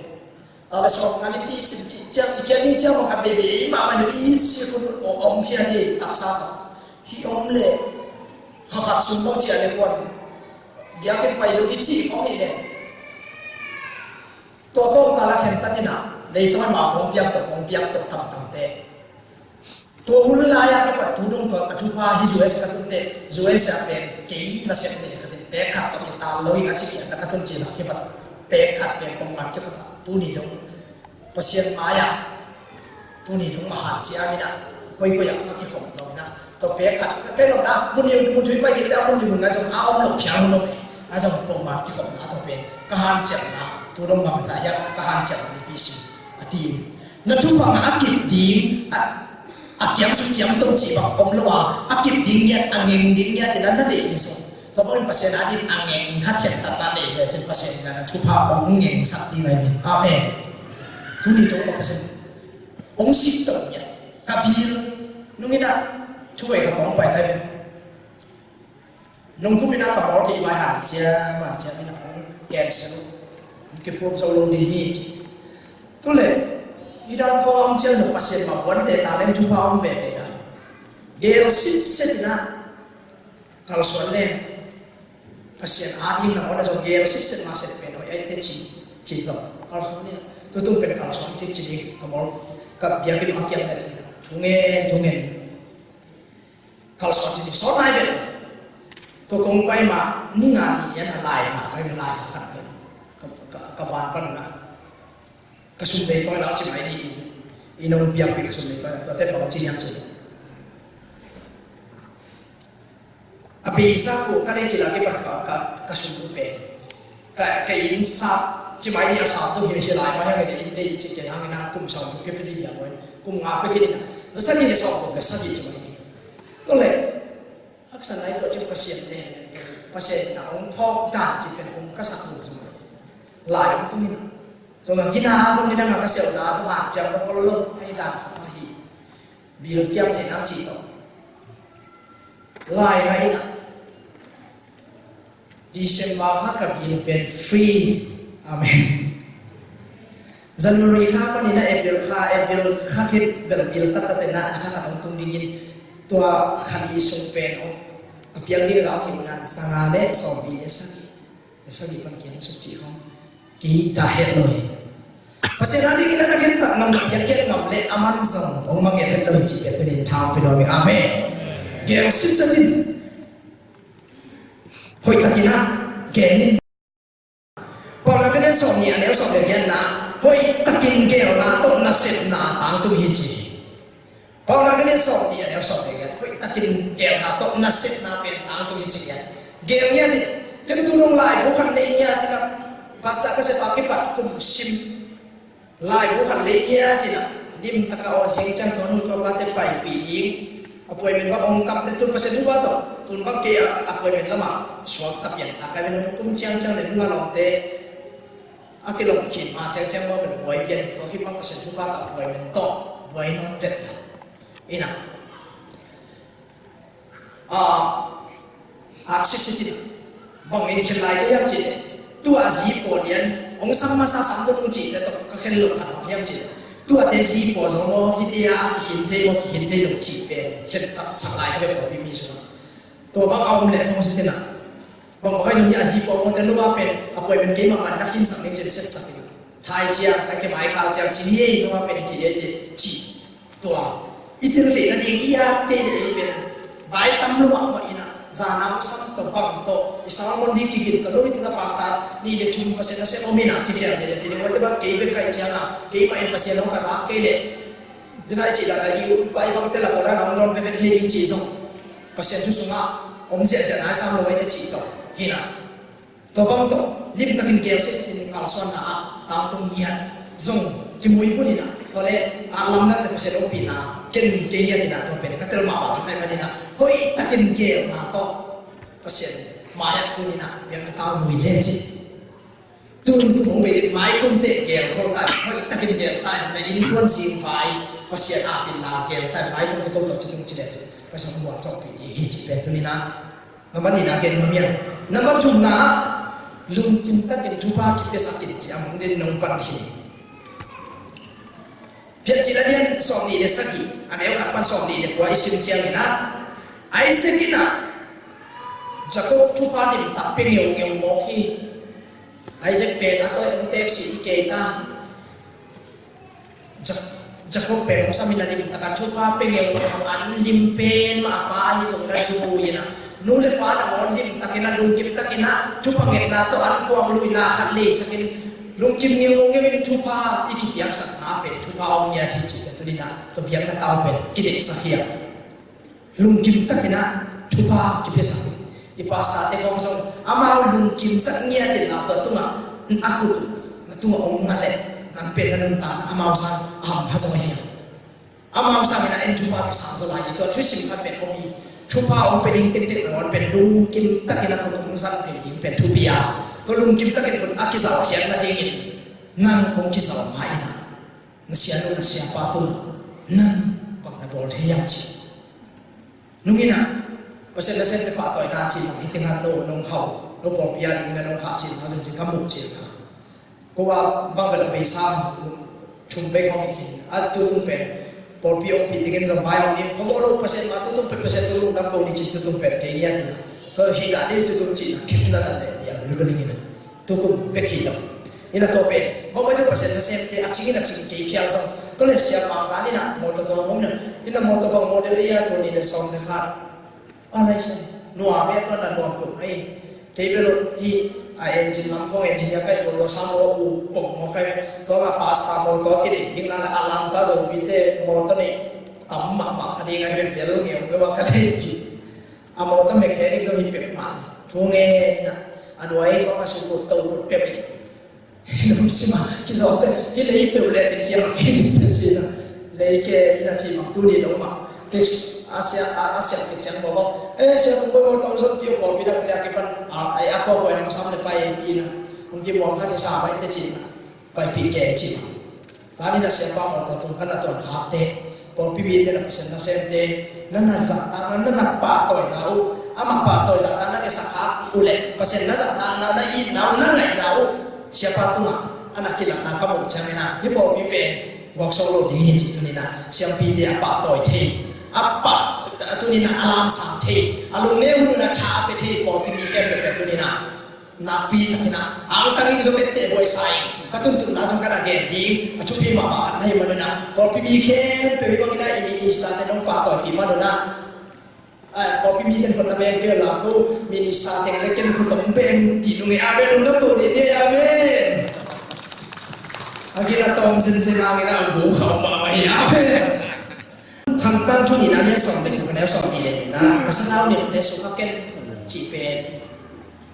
Za le sawm nga nipi sim cih ciang, i kiat ding ciang bang khat veve ei mahmah in i it sik hun om phian hi taksa tawh. Hih om leh kha khat sung bang ciah leh kuan biakinn pai zo ding cih khawng hi leh. Tua kawmkal a khen tatinah Leitawi mah kong piak tawh, kong piak tawh tamtamte. Tua hun lai-a kipat tu dong tua ka thupha hih U S ka tunte, U S a pen kei nasep nei khatin pek khat tawh kital lo ing a ci, a ta ka tun cila kipat pek khat pen pongmat kikhota. Tuni dong Pasian mai-ah, tuni dong mah hanciam inah, koikoi ah a kikhom zong inah, tua pek khat ka kei lawmna mun hi, mun thui pai khit teh a mun hi mun ngai zong a om lo phial hun om e. A zong pongmat kikhopna tua pen ka hanciamna, tu dong bang za hiam, ka hanciamna nipi si a ti in. Na thupha ngah a kip ding, a, a kiam suk kiam to cih bang om lo a, a kip ding ngiat, a ngeng ding ngiat inah na deih ni zong, tua bangin Pasian a din a ngeng kha thiantatna nei le cin Pasian inah na thupha hong ngengsak ding ahi ve. Amen. Tuni tung mah Pasian hong sik to ngiat. Ka bil nung inah thuai kha tawng pai kai ve. Nung kum inah ka mawl kei vai hanciam, hanciam inah hong cancel, hong kiphut zo lo ding hi ci. Tu le, i dan khawng a om ciang zong Pasian mah puante talent thupha om veve dan. Gel sitset inah kalsuan len. Pasian a ding nangawn a zong gel sitset mah set pen hoih ahi teh ci, ci zong kalsuan inah. Tutung pen kalsuan kik ci ding, ka mawl, ka biakinn a kiamna ding inah. Thungen, thungen inah. Kalsuan cih ni sawt nai vet lo. Tua kong pai mah ni nga ni lian a lai na pai, lai kha khat pai na. Ka, ka, ka ban pan na. Ka sum bei tawi lau ci mai ni in. In hong piak pi ka sum bei tawi lau. Tua ten bang ci hiam ci. A beisa ku ka lei ci la kipat ka, ka, ka sum ku pen. Ka, ka inn sap ci mai ni a sap zong hi ci lai mai hang in inn nei ci kei hang in a kum sawm kum kei pili bia mo in kum nga pia khin in a za sagih le sawm kum le sagih ci mai ni. Tua le haksa nai tua ci Pasian nen nen pen Pasian in a hong phawk dan ci pen hong ka sak zung zung lai hong tung in a zong a gina a zong gina nga ka sel za a zong han ciang lo khol lo ai dan khat ma hi. Bil kiam thei nang ci tawh lai na in a December kha ka bil pen free. Amen. January kha panin a April kha, April kha khit bel bil taktak in a a thakhat hong tung dingin tua khan i sung pen hong a piak ding zau hi mun a sanga le sawm bil le sagih. Sa sagih pan kiam suk cih khong kei ta het lo hi. Pasian a dingin a na gen tak ngam le a kiat ngam le a man zong hong mangel het lo hi cih pen tunin thang pi nuam hi. Amen. Gel sitset in. Hoih takin a gel in. Paunak a lian sawm nih a neu sawm le giatna, hoih takin gelna tawh nasepna tangtung hi ci hi. Paunak a lian sawm nih a neu sawm le giat, hoih takin gelna tawh nasepna pen tangtung hi ci hiat. Gel ngiat in, ken tu dong laibu khat nei ngiat in a pastor ka sep a kipat kum sim laibu khat lei ngiat in a lim taka aw zing ciang tua nu tua pate paipih ding appointment bang hong tam te tun Pasian thu ba tawh tun bang kei a appointment lamah suak ta pian ta kai ve nung kum ciang ciang le nunga lawmte a kilawm khin ma ciang ciang bang ben buai pian hi tua khit bang Pasian thu ba tawh appointment tawh buai nawn vet la in a a, a sitset in a bang in khen lai te hiam cih leh tua a zi pawl lian hong sang masa sang tung cih te tawh ka khen lo khat bang hiam cih leh tua te zi pawl zo maw hi te a kikhin thei maw kikhin thei lo cih pen khen tak sak lai ka ve pawlpi mi sungah tua bang a om leh fong sit in a bang bang a zong hi a zi pawl maw te lo a pen appointment kei mahmah na khin sak ding cin set sak in a thai ciang ai ke mai khal ciang cin hi ei lo a pen hi thei ei te cih Tua i tel theih nading i yak kei le ei pen vai tam lo mahmah in a zan a hong sam tawh bang tawh i sermon ding kigin tawh lo hi teng a pastor nih le thum Pasian nasem om in a kikhial zel zel ti ding ua te bang kei bek kai ciang a keimah in Pasian hong ka zak kei leh dina i cih dan a i upa i bangte la tawh dan a hong dawn veve thei ding cih zong Pasian thu sungah om ziahziah nai sam lo ei te cih tawh hi in a Tua bang tawh limtakin gel sitset in kalsuanna ah tangtung ngiat zong kimuipun in a tua le a lamdangte Pasian ompihna ken kei ngiat in a tua pen ka tel mahmah khat ahih manin a hoih takin gelna tawh Pasian mai-ah tun in a biakna tau mui le cin. Tun kum hong bei ding mai kumte gel khol ta in hoih takin gel ta in na innkuan zing vai Pasian a pinla gel ta in mai kumte ko tawh ci tung ci le cin Pasian muan sawhpih ding hi cih pen tun in a Nambat nihna gen nuam hiam? Nambat thumna ah lungkim takin thupha kipiasak in ci a mong den nong pan khin hi. Piancil a lian sawm nih le sagih a neu khat pan sawm nih le kua i sim ciangin ah Isaac in ah Jacob thupha limtak pia ngeungeu mawk hi. Isaac pen a tawi a tek si i kei ta. Jakob pen hong sam in a, limtakin thupha pia ngeungeu, an lim pen mah a pa ahi zongin a lui in a, nu le pa nangawn limtakin a, lungkim takin a thupha ngetna tawh an kuang luina khat leisakin lungkim ngeungeu in thupha i kipiaksakna pen thupha hong ngiat hi cih pen tuni-in a tua biakna tau pen kideihsak hi a. Lungkim takin a thupha kipiasak. I pastor te khawng zong amau lungkimsak ngiat in la, tua tungah a khut uh na tungah hong nga leh nang pen na nuntakna amau sang a hampha zaw hi. Amau sangin a en thupha kisang zaw lai hi. Tua thusim khat pen om hi. Thupha hong pia ding tektek nangawn pen lungkim takin a khut hong zang thei ding pen thupi a, tua lungkim takin khut a kizalkhiat nadingin nang hong kizal ma in a, na sianu na siapa tungah nang bang na bawl thei hiam ci. Nung in a, Pasian nasemte pahtawina cih bang hih teng ah no nong khauh, no pawlpi a dingin a nong khah cih bang zong ci ka muh cih bang. Ko a bang bel a beisa thum vei khawng hi khin a, tutung pen pawlpi hong pih tengin zong vai hong ni, phamawh lo Pasian mah, tutung pen Pasian tungah lungdam ko ni cih tutung pen kei ngiat in a, tua hi dah ni tutung cih na khitna na leh ni a, bilbel ning in a. Tukum bek hi lo. Ina tua pen bang bai zong Pasian nasemte a cingin a cing kei phial zong, tua le sia bang zan ina mawtaw tawh om na, ina mawtaw bang model ei a, tua ni le sawm le khat a lai sa. Nuam e, tua na nuam peuh ei. Kei bel hi a, engine lam khawng engineer kai lo, lo sam lo u pong maw kai. Tua nga pastor mawtaw kidei ding na la, a lam ta zo mite mawtaw nei tam mahmah kha ding a, hi bel ngeu ngeu a ka lei ki. A mawtaw mechanic zong hi peuhmah, thu ngen in a, a nuai khawng a sukut to lut peuh in. Hi lungsim a kizawhte hi lei peuh le cin kiang khin in te cin a, lei ke in a ci bang tuni dong mah. Text a sia, a, a sia kiciang mawh bang, eh, sia kung bang mawtaw zong kio pawlpi dangte a kipan a, ai a kua kua in hong sam le paipi in a, hong kimuang khat hi sa mai te cin a, paipih kei ci bang. Zanin a siapa mawtaw tung kan a tuan khakte, pawlpi mite na Pasian nasemte, na na zahtakna, na na pahtawina uh, amah pahtawi zahtakna kisak khak uh leh Pasian na zahtakna, na itna uh, na ngaihna uh siapa tungah a na kilatna ka muh ciangin a, hih pawlpi pen guaksawk lo ding hi ci. Tunin a siampite a pahtawi thei, a pah, tunin a a lamsang thei, a lungneu hun un a tha a pia thei pawlpi mi khempeuh pen tunin a nakpi takin a angtangin zong etteh buaisa in ka tuntunna zong ka na gen ding a thupi mahmah khat na hi manun a, pawlpi mi khempeuh hi bangin a i minister te nong pahtawipih manun a, a, pawlpi mite khut na beng kei la ko, minister teng le ken khut hong beng ti nung e, a beng nung na ko ding e, amen. A gina tawm zenzen a gina a gu khau mahmah hi, amen. Khangtang thu nihna lian sawm le guk, a neu sawm nih le nihna, ka sathau nilhte sukha ken cih pen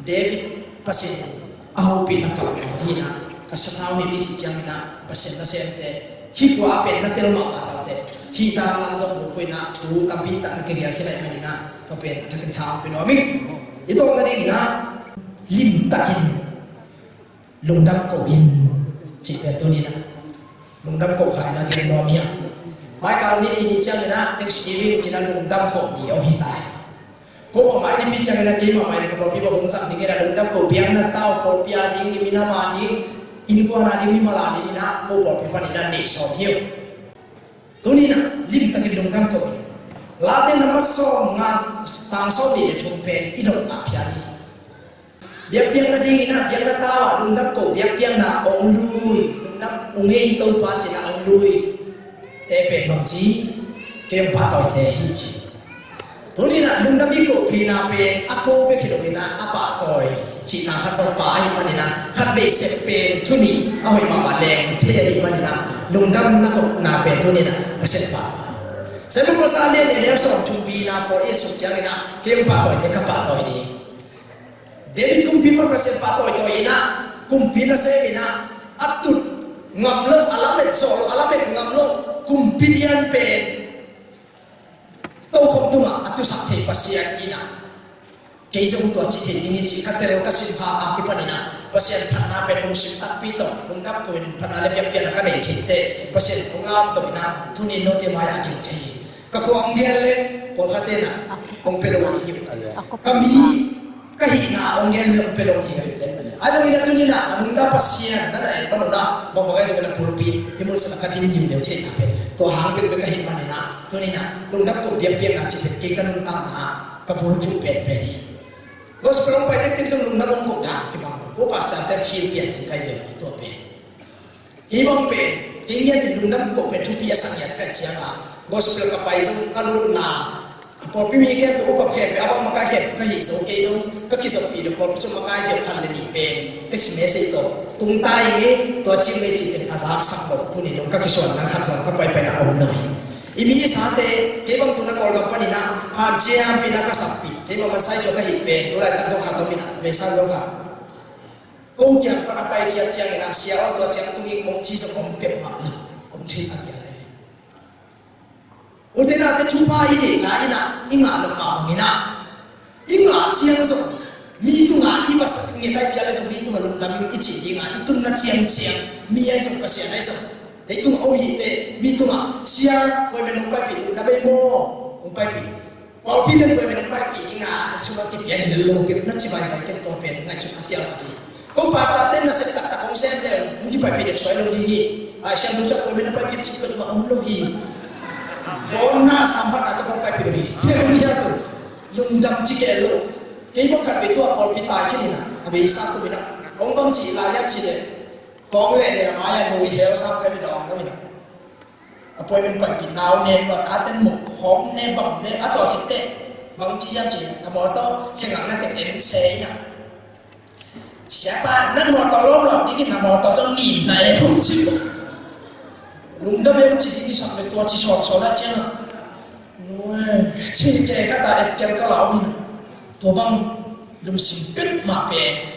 David Pasian in a hopihna kalh hi na, ka sathau nilh i cih ciangin a Pasian nasemte hih khua a pen na tel mahmah taute, hih dan lam zong bulphuh in a thu tampi tak na kigelh khin ahih manin a, tua pen a thakin tha hong pia nuam ing. I tawpna dingin a limtakin lungdam ko in cih pen tuni-in a lungdam ko kha in a gen nuam hi a. Maikal ni i ni ciangin a Thanksgiving ci-in a lungdam ko ni om hi ta hi. Ko bang mai ni pi ciangin a keimah mai ni ka pawlpi bang hong zang dingin a lungdam ko biakna tau pawlpi a ding, i minam a ding, innkuan a ding, mimal a dingin a ko pawlpi panin a neih sawm hi uh. Tuni-in a limtakin lungdam ko in. Late na ma sawm nga tang sawm nih le thum pen i lotna phial hi. Biakpiakna dingin a biakna tau ah lungdam ko biakpiakna hong lui, lungdam hong ei Topa cihna hong lui te pen bang ci, kei hong pahtawite hi ci. Tuni-in a lungdam i koh theihna pen a ko bek hi loin a, a pahtawi cihna khat zong pha ahih manin a, khat vei sep pen thu nih a hoih mahmah leng thei ahih manin a, lungdam na kohna pen tuni-in a Pasian pahtawi. Saimon Masa lian nih a neu sawm thum, pina pawl i a suk ciangin a kei hong pahtawite ka pahtawi ding. David kumpipa Pasian pahtawitawi in a, kumpi nasem in a, a tut ngam lo, a lamet zawh lo, a lamet ngam lo kumpi lian pen tokhom tungah a tusak thei Pasian in a, kei zong tua ci thei ding hi ci. Ka tel ka sim kha a kipan in a Pasian phatna pen lungsim takpi tawh lungdam ko in phatna le biakpiakna ka nei theite Pasian hong lamto in a, tuni note mai a ding thei hi. Ka khua hong gen le pawlkhat in a hong pia lo ding hi uh. Ka mi, ka hihna hong gen le hong pia lo ding hi uh te. Ahi zongin a tuni-in a a nungta Pasian na na en man un a, bangbang ahi zongin a pulpit hih mun sungah ka din liu leu theihna pen tua hang bekbek ahih manin a, tuni-in a lungdam ko biakpiakna cih pen kei ka nuntakna ah ka bulphuh penpen hi. Gospel hong pai tektek zong lungdam hong koh dan kibang lo. Ko pastor te feel pian ding ka hi ve lo tua pen. Kei bang pen Kei ngiat in lungdam ko pen thupi a sak ngiat ka hih ciangin, gospel ka pai zong ka lutna, a pawlpi mi khempeuh, upa khempeuh, a bang makai khempeuh ka hih zo kei zong, ka kizoppi deuh pawlpi sung makai deuh khat le nih pen text message tawh tung ta ing ei, tua ci ing ei cih pen ka zaksak lo. Tuni dong ka kisuan nang khat zong ka paipaina om lo hi. I mi i sate, kei bang tu-in ah Kawlgam panin ah hanciampih in ah ka sappih, keimah man sai cuan ka hih pen tu laitak zong khat om in ah, vei san zong khat. Ko kiang pan a pai ciat ciangin ah, sia aw, tua ciang tung ing, hong ci zong om peuhmah lo, hong thei a ngiat lai ve. Ute naute, thupha i deih lai-in ah i ngah nop mah bangin ah, i ngah ciang zong mi tungah i va sak nget ai pial ai zong, mi tungah lungdam ing i cih ding a i tunna ciangciang, mi ai zong, Pasian ai zong, leitungah om hih teh mi tungah, sia, appointment hong paipih, lungdam ei maw, hong paipih. Pawlpi ten appointment hong paipih ding a, a sum a kipia hi lel lo peuh na ci vaivai ken, tua pen ngaihsutna khial khat hi. Ko pastor ten nasep taktak hong sem leh hong kipaipih dek suai lo ding hi. Laisiangtho sung appointment na paipih cih peuhmah om lo hi. Bawnna samphatna tawh hong paipih lo hi. Thei lo hi a tu. Lungdam ci kei lo. Kei bang khat vei tua pawlpi tai khin in ah, a beisa kum in ah, hong bang ci lai hiam cih leh, kong leh ne a mai a nui hel sam ka mi dawng lo in ah. Appointment paipih nau nen, nua taten muk khawm ne, bang ne, a tua khit teh bang ci hiam cih leh, na mawtaw khengakna teng en se in ah, siapa, na mawtaw lawmlawm dingin na mawtaw zong nin na e, hong ci. Lungdam e, hong ci ding i sak leh tua ci sawtsawt a ciang ah, nua, ci kei khat a etkel ka la om in ah. Tua bang lungsim peuhmah pen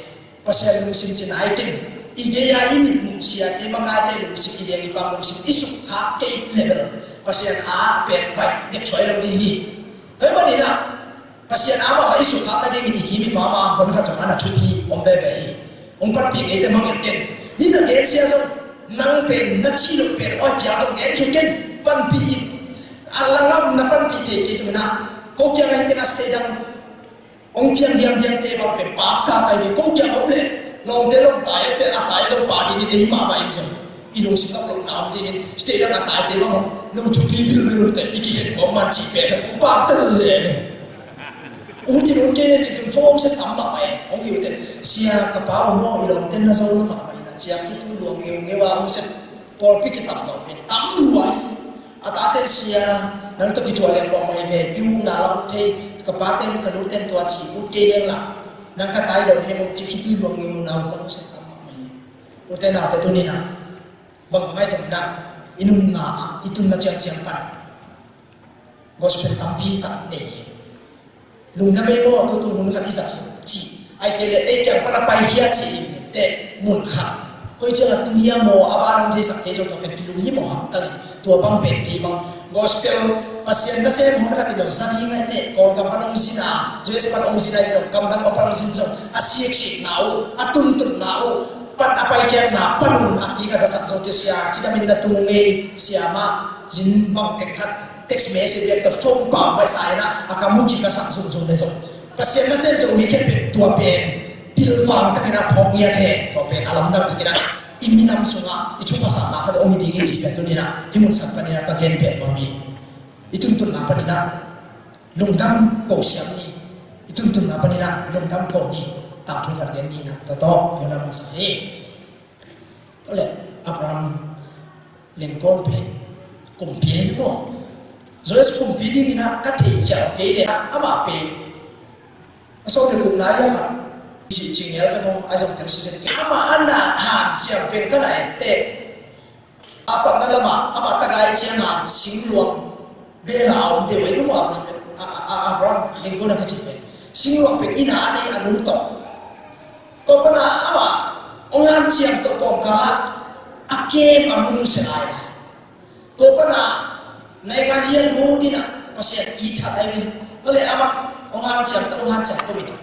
Pasian lungsim ci nai ken, i gei a i mitmuh siate, makaite lungsim, i veng i pam lungsim i sukkhak kei leh bel, Pasian a pen baih dek suai lo ding hi. Tua ahih manin ah, Pasian a mah bang i sukkhak nadingin i kim i pam a hon khat zong a na thupi om veve hi. Hong panpih ngeite mangngilh ken. Mi na gensia zong, nang pen na cih loh pen awi piang zong genkhia ken, panpih in. A la ngam na panpih thei kei zongin ah, ko kiang a hi teng a state dang hong piang diamdiamte bang pen pakta kai ve. Ko kiang om leh lawmte lawm tai te, a tai zong pa dingin, ei mahmah in zong i lungsim ngap lohna om dingin, state dang a taite bang hong, no thupi bilbel uh teh, i kikhen kawm man cih pen hong pakta zeze ve. Ut in ut kei cih tun phone se tam mahmah e, hong hi uh teh, sia, ka pa aw maw, i lawmte na zo lo mahmah in a, ciang khitui luang ngeungeu a hong se, pawlpi kitam zong pen tam lua hi. A tate, sia, nang tawh kithuah leng lawm mah hi ve, i ukna la om thei, ka paten ka nuten tua ci ut kei leng la, nang ka tai lo ne mong ci khitui luang ngeungeu na uh pan hong se tam mahmah hi. Ute naute, tuni in ah, bang bang ahi zongin ah, i nunna ah, i tunna ciangciang pan gospel tampi tak nei hi. Lungdam ei maw, tutung hun khat i zat hi, ci. Ahih kei leh ei kiang pan a paikhia ci in teh, mun khat, koi ciang a tung hiam maw, a ban hong theisak kei zong, tua pen kilunghimawh hamtang in, tua bang pen kei bang gospel Pasian nasem hun khat in zong za ding ahih teh, Kawlgam pan hong zin a, U S pan hong zin a, i lawm gamdang pan hong zin zong, a siksikna uh, a tuntunna uh, pan a paikhiatna pan un a kik a zasak zo kei, sia, cidamin na tung ung ei, sia, mah zin bang teng khat text message biak tawh phone pam mai sa in ah, a kam uh kik a sak zungzung le zong, Pasian nasem Zomi khempeuh tua pen pilvang takin ah phawk ngiat hen. Tua pen a lamdang takin ah i minam sungah i thupha sakna khat hong hi ding hi cih pen tuni in ah hih mun san panin ah ka gen pen nuam hi. I tuntunna panin ah lungdam ko siam ni. I tuntunna panin ah lungdam ko ni. Tangthu khat gen ni in ah, tua tawh i hun a masa hi. Tua leh Abraham Lincoln pen kumpi hi maw. U S kumpi dingin ah ka thei khial kei leh amah pen a sawm le guk na hi a, khat ci, ci ngel ve maw, a zong tel sisen kei. Amah a na hanciam pen ka na en teh, a patna lamah amah tagai ciangin singluang bel a om deuh ei maw, Abraham, a, a, a, Abraham Lincoln a kici pen. Singluang pen inn a nei a nu tawh. Tua pan a amah hong hanciam tawh kawmkal ah a kem a nu nusia lai lai. Tua pan a naingan hi a lut in ah Pasian it khat ahi ve. Tua leh amah hong hanciam tawh, hong hanciam tawh in ah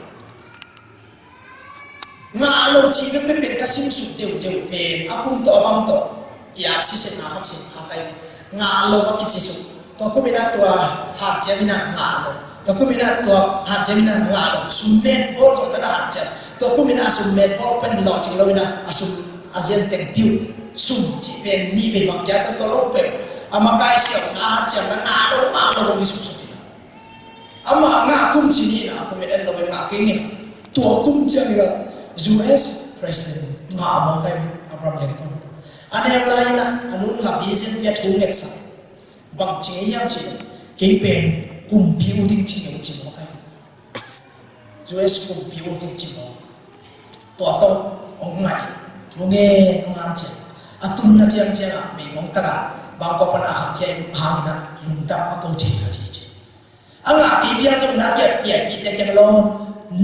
ngah lo cih vekvek pen ka simsuk deuhdeuh pen a kum tawh a bang tawh i aksi setna khat sem kha kai ve. Ngah lo a kici suk. Tua kum in ah tua hanciam in ah ngah lo. Tua kum in ah tua hanciam in ah ngah lo. Sum met bawl zong na na hanciam. Tua kum in ah a sum met bawl pen lawhcing lo in ah a sum a zian teng piu. Sum cih pen nih vei bang kia tua, tua lo pen a makai siau na hanciam na ngah lo, ngah lo bang i sumsuk in ah. Amah ngah kum ci ni in ah, kum en lo in ngah kei ing in ah. Tua kum ciangin ah U S President ngah a maw kai, Abraham Lincoln. A neu lai-in ah a nu in ah vision pia, thu ngetsak. Bang ci ngei hiam cih leh, kei pen kumpi ut ding ci ngei uh ci mawk hi. U S kumpi ut ding ci mawk. Tua tawh hong ngai in ah, thu ngen hong ngan ciang, a tunna ciangciang ah meigong tak ah bangkua pan a kham khia hangin ah lungdam a ko thei kha ding ci. A ngah kei piang zong in ah, a kiat piaipihte kiang lawm,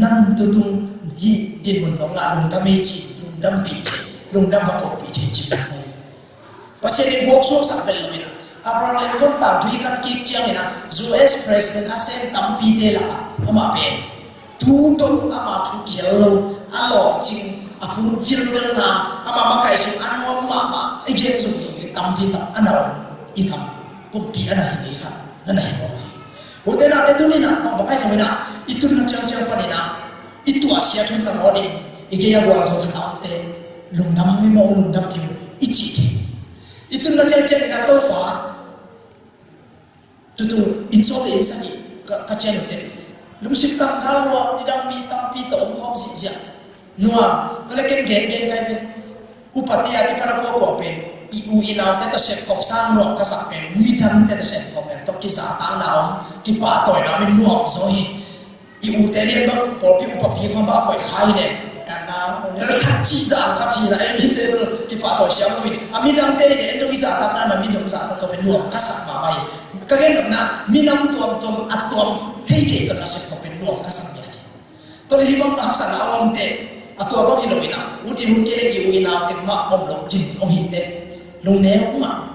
nang tutung hih dinmun nong ngah lungdam ei ci, lungdampih thei, lungdam va kopih thei ci mawk hi. Pasian in guak suaksak bel lo in ah, Abraham Lincoln tangthu i kan kik ciangin ah, U S President a sem tampite lakah amah pen tu tawh ama thu kihel lo, a lawhcing, a phut vilvelna, ama makaih sung a nuam mahmah i gen zungzung in tampi tak a na om, i gam kumpi a na hi ngei kha, na na hi mawk hi. Ute naute, tuni in ah bang bang ahi zongin ah, i tunna ciangciang panin ah i tuahsia thu nangawn in i gei a gualzo khat a omte lungdam hang ei maw, lungdampih un i cih thei. I tunna ciangciang in ah Topa, tutung inn sawm le inn sagih ka, ka cian uh teh, lungsim tangzal lua, nidang mi tampi tawh om khawm ziahziah. Nuam, tua leh ken gen gen kai ve. Upate a kipan a kuakua pen i u i naute tawh sepkhop sang nuam ka sak pen, midangte tawh sepkhop pen tawh kizatakna om, kipahtawina om in nuam zaw hi. I ute lian bang pawlpi upapi khawng bang a koih kha hi leh, kan na, khat cih dan khat hi na, ei mite bel kipahtawi siam lo hi. A midangte hi leh en zong i zahtak dan a, mi zong zahtak tawh pen nuam ka sak mahmah hi. Ka gen nopna, minam tuamtuam a tuam theithei tawh na sepkhop pen nuam ka sak hi. Tua leh hih bang haksatna a om teh, a tua bang hi lo in ah, ut in ut kei leh i u i nau teng mah om lo, cin om hi teh, lungneu mah.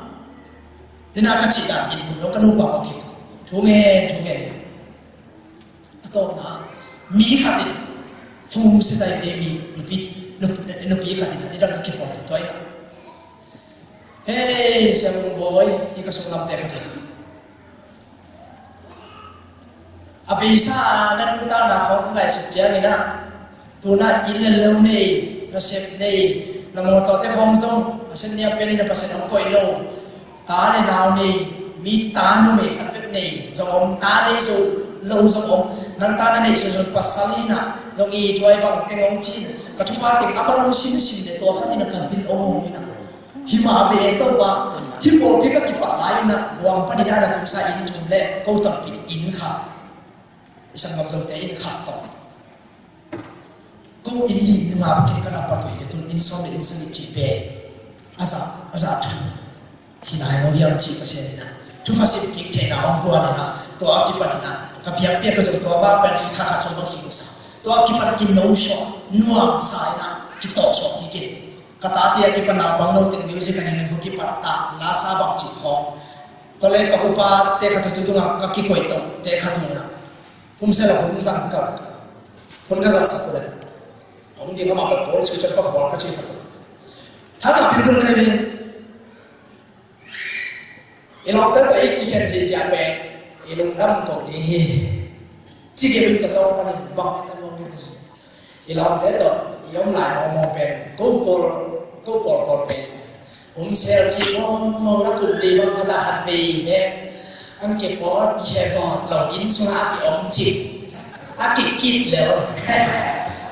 Nina ka cih dan dinmun lo ka nupa va kik. Thu ngen, thu ngen in ah. A tawpna, mi khat in ah, phone sia tai ve, mi nupi, nup-, nupi khat in ah, nidang ka kipawl tua in ah, "Hei, Sia Mung Bawi, hi ka sunglamte khat in ah, a beisa a na nuntakna khawng ka ngaihsut ciangin ah, tu-in ah inn le lo nei, nasep nei, na mawtawte khawng zong a sen niam pen in ah, Pasian hong koih lo, ta le nau nei, mi ta numei khat bek nei zong om, ta nei zo lo zong om, nang ta na neih sunsun pasal hi in ah, zong i tuai bang teng hong ci in ah, ka thupha teng a man hong simsim leh tua khat in ah ka bil hong hong in ah, hi mah ve e Topa, hih pawlpi ka kipat lai in ah, guam panin ah na tungsa inn thum le ko tampi inn khat, i sanggam zote inn khat tawh, ko inn li inn nga bangin ka na patuah hi ve, tu-in inn sawm le inn sagih cih pen a zah, a zah thu hi lai lo hiam cih ka sian in ah, thupha sim kik theihna hong guan in ah, tua a kipan in ah ka biakpiak ka zong tua bang pen kha khat zong bang hi sa, tua a kipan kino suak, nuamsa in ah kitawh suak kik in. Ka tate a kipan naupang lo teng music a neng neng ko kipat ta, lasa bang cih khawng. Tua leh ka upate khat uh tu tungah ka kikoih tawh te khat uh in ah, hun sia la hun zang ka, hun ka zatsak uh leh, hong ding amah bel kawl ciu ciat pakhual ka cih khat uh. Thangah bilbil kai ve. I lawmte tawh i kikhen ziahziah pen i lungdam ko ding hi. Ci kei in ka tawng panin bang hi ta mawk hi ta. I lawmte tawh i om lai mawkmawk pen ko pawl, ko pawlpawl pen um sel ci mawkmawk, na kum li bang khat ah khat vei pen an kipawt khe vawt lo, inn sungah a kiom cik, a kikit lel.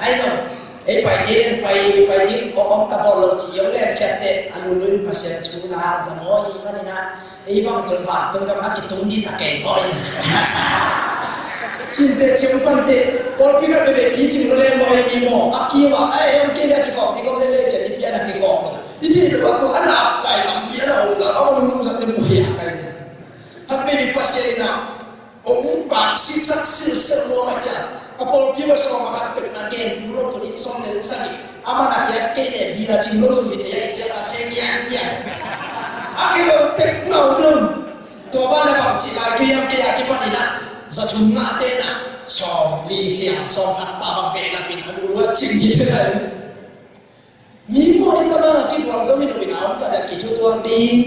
Ahi zong ei pai kei leng pai, pai ding om om ta vawt lo ci i hong lenkhiat teh, a lulu in Pasian thu la zang aw, hi manin ah ei bang tun vantung gam a kitung ding ta kei maw in. Cin teh, ci hong pan teh, pawlpi khat veve pi cing lo leng maw, ei mi maw, a kiu ah, a ei hong kei leh a kikhawk ding om lele cian i pian a kikhawk lo. I cih lo a tua a na kai tampi a na om la, a va lulum zat teh mu hi a kai. Khat veve Pasian in ah hong pak sipsak silsel nuam a ciah. Ka pawlpi va sawm a khat pekna gen, pu lo tun inn sawm le inn sagih. A man a khiat kei leh bil a cing lo zong hi thei a, i ciang a khe ngian ngian. A khe lo tek nawn lo. Tua ban a bang cih lai kei hiam, kei a kipan in ah za thum ngahte in ah sawm li khiang, sawm khat ta bang beh na pin a lulu a cing hi thei lai. Mi maw, i tama kigual zo hi lo in a om sa, a kithutuak ding.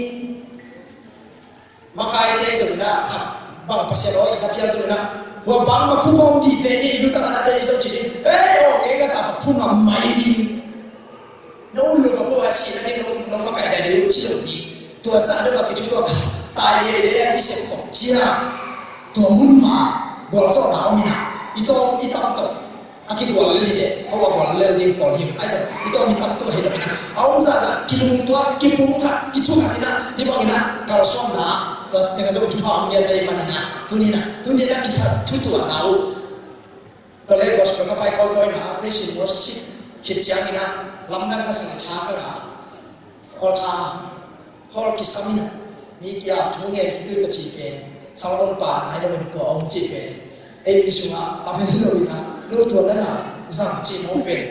Makaite zong in a khat bang Pasian aw i sa phial zong in a, hua bang ma phu khawm dih ve ni, i lutang a na dei zo ci ding. Ei aw, ngei ka ta ka phu ngam mai ding. Na un lo ka phu a si na ding, nong, nong makai dai dei u ci lo ding. Tua sa dong a kithutuak tai lei lei a i sep khop cia. Tua mun ma gualzawhna om in a, i tawm i tam tawh. A kigual lel hi leh, a gual lel ding pawl hi. Ahi zong i tawh mi tam tuk ahi lo in ah, a om zahzah, kilungtuak, kipumkhat, kithukhat in ah, hih bangin ah kalsuanna, tua teng ah zong thupha om lian ahih manin ah, tuni in ah, tuni in ah kithat thutuahna uh. Tua leh gospel ka pai kawikawi in ah, praise and worship khit ciangin ah, lamdang ka sang a tha ka ngah. Altar hall kisam in ah, mi kia thu ngen khit uh tawh cih pen, Solomon pa nai lo in tua om cih pen, ei mi sungah tam hi lo in ah, nu tua na na zang cih mawk pen,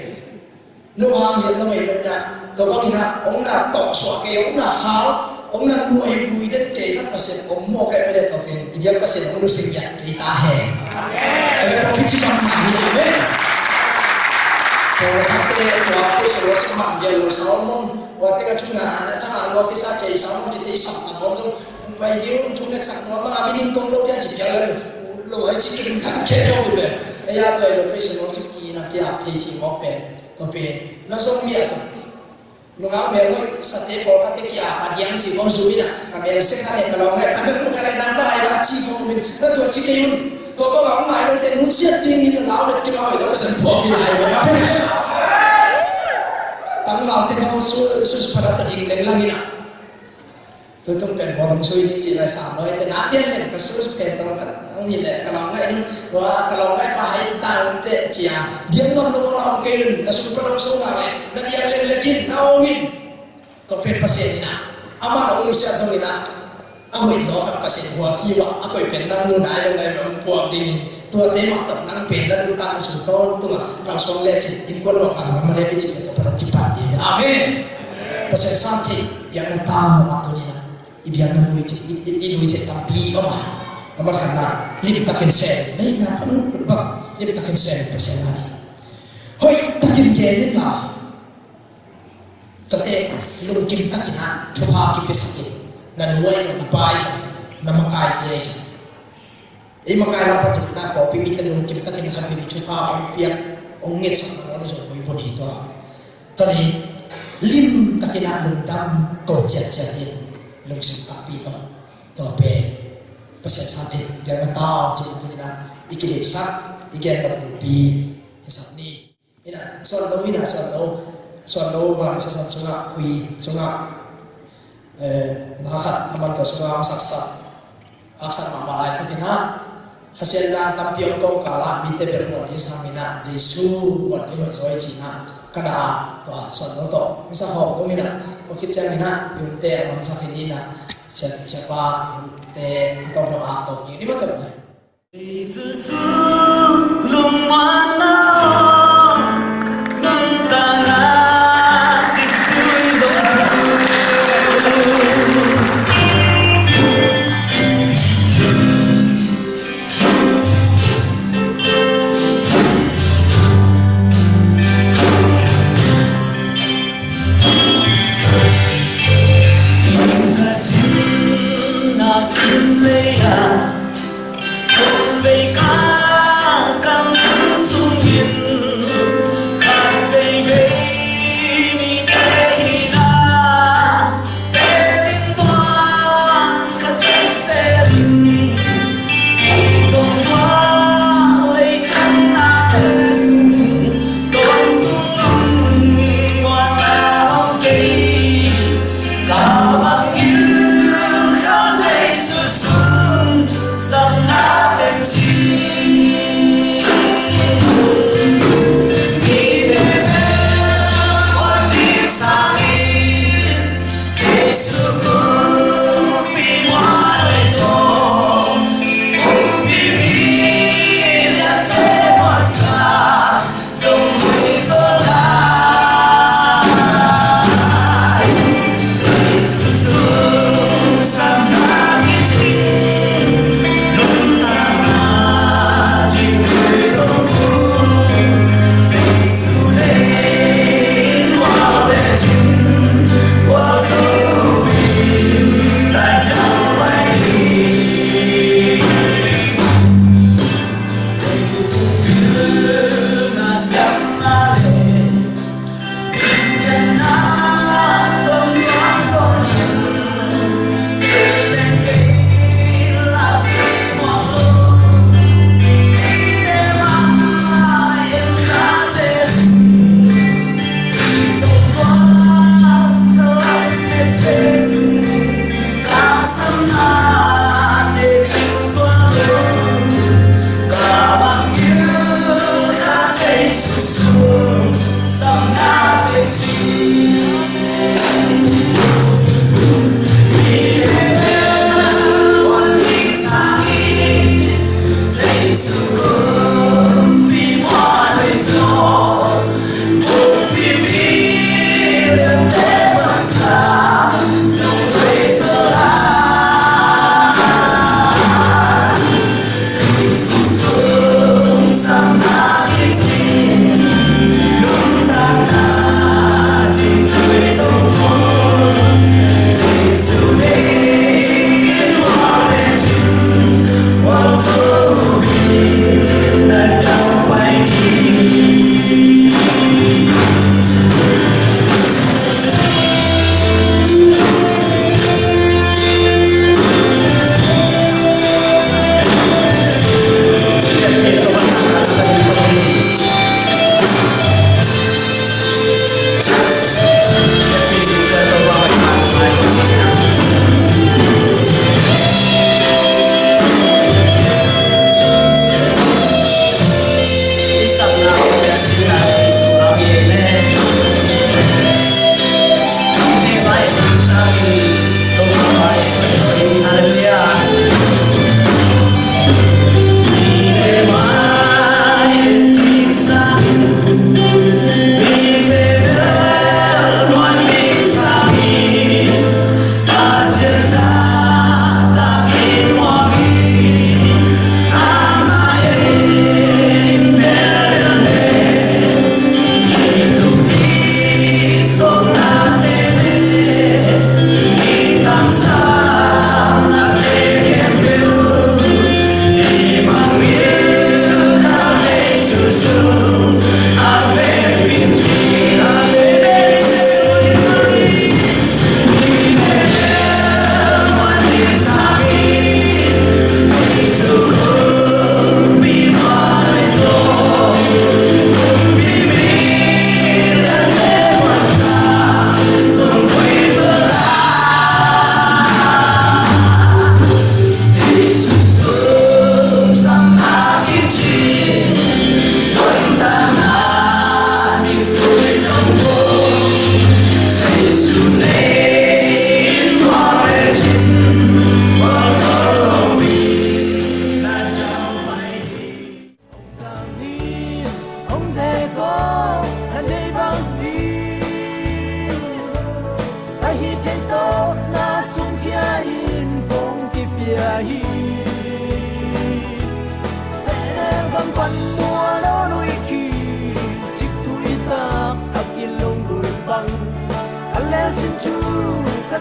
nu hang hial lo ei lo in ah, tua bangin ah, hong na tawh suak kei, hong na hal, hong na nuai vui den kei khat Pasian om mawk kei mede tua pen, i biak Pasian hong nusia kei ta hen. Amen. Pawlpi ci tam mah hi, amen. Pawlkhatte tua praise and worship man gel lo, Solomon tua teng a thunga, thanga lua kisa cei, Solomon kite i sapna mawk zong, hong pai ding un, thunget sak nuam a, minim kong lo dia ci phial lo, lo ai ci keng thang khe lo hi be. Ei a tua i lo praise and worship ki na kia phei ci mawk pen, tua pen na zong liah tuk. Nungak melhoih sate pawlkhatte ki-ap a diam cih kong zum in ah, ka mel se kha leh ka lawng ngaih pan, ka leh dangdang ai ba cih kong um in, na tua ci kei un. Tua bawk a hong nai lote nusiat dingin na lau vet kei, a hoih zaw Pasian phuak ding ai ba. Tangvalte kha hong su, su phat a ta ding lenglang in ah. Tutung pen bawlung sui ding cih lai sam lo, ete nak dian len ka sus pen tawh khat hong hi leh ka lawng ngaih ding, hua ka lawng ngaih pa hai ta un teh cia, dian ngam lo na om kei dun, na sung pan hong so na leh, na dian len len in, na ong in. Tua pen Pasian in ah, amah na hong nusiat zong in ah, a hoih zaw khat Pasian hua kiu ah, a koih pen nang nu nai lo nai lo hong puak dingin, tuate mah tawh nang pen na nuntak na sung tawntung ah, kalsuan lecin, innkuan nuam pan ngam mah le picin na tua pan hong kipan ding. Amen. Pasian san thei, biakna tau mah tuni in ah. I biakna lui thei, i, i, i lui thei tampi om a. Nambat khatna, limtakin sem. Neihna pan bang, limtakin sem Pasian a ding. Hoihtakin gen in la. Tuate, lungkim takin ah, thupha kipiasak in. Na nu ahi zong, na pa ahi zong, na makai te ahi zong. Ei makai lam patuk in ah pawlpi mite lungkim takin khat vei thupha hong piak, hong ngetsakna hong zong hoih bun hi tua. Tua leh limtakin ah lungdam ko ciatciat in lungsim takpi tawh. Tua pen Pasian san thei, biakna tau ci-in tuni in ah i kideihsak, i gen nop bulpi hi sak ni. Ina, suan lo, ina, suan lo. Suan lo, vanleng sisan sungah, khui sungah, eh, na khat, a man tua sungah, a saksak, haksak mahmah lai tuk ina. Khasiat nang tampi om kong kala, mite bel muan ding sang ina, Jesu muan ding hoih zaw i ci ina. Ka na a, tua, suan lo tawh. Misa hawm lo ina, tua khit ciang ina, i umte a mansak in ina, siapa, i umte, a tawm lo a tawm kik ni ma tawm lai. Jesu lungmuanna nuntakna ciktui zong thu. Zing ka zing na sim lei a.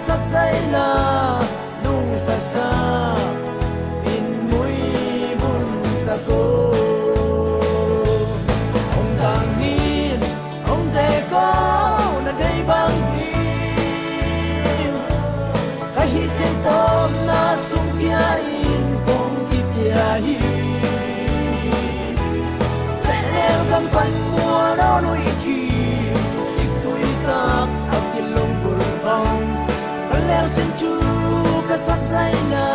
Sak zaina nungta sa in muibun sa ko. Hong zang in, hong ze ko, na dei bang in. Ka hih ciang tawpna sung pia in kong kipia hi. Sehnel gam pan mual dawn uh i kim, ciktui tak a kilong bul bang. Ka lengsin cu ka sak zaina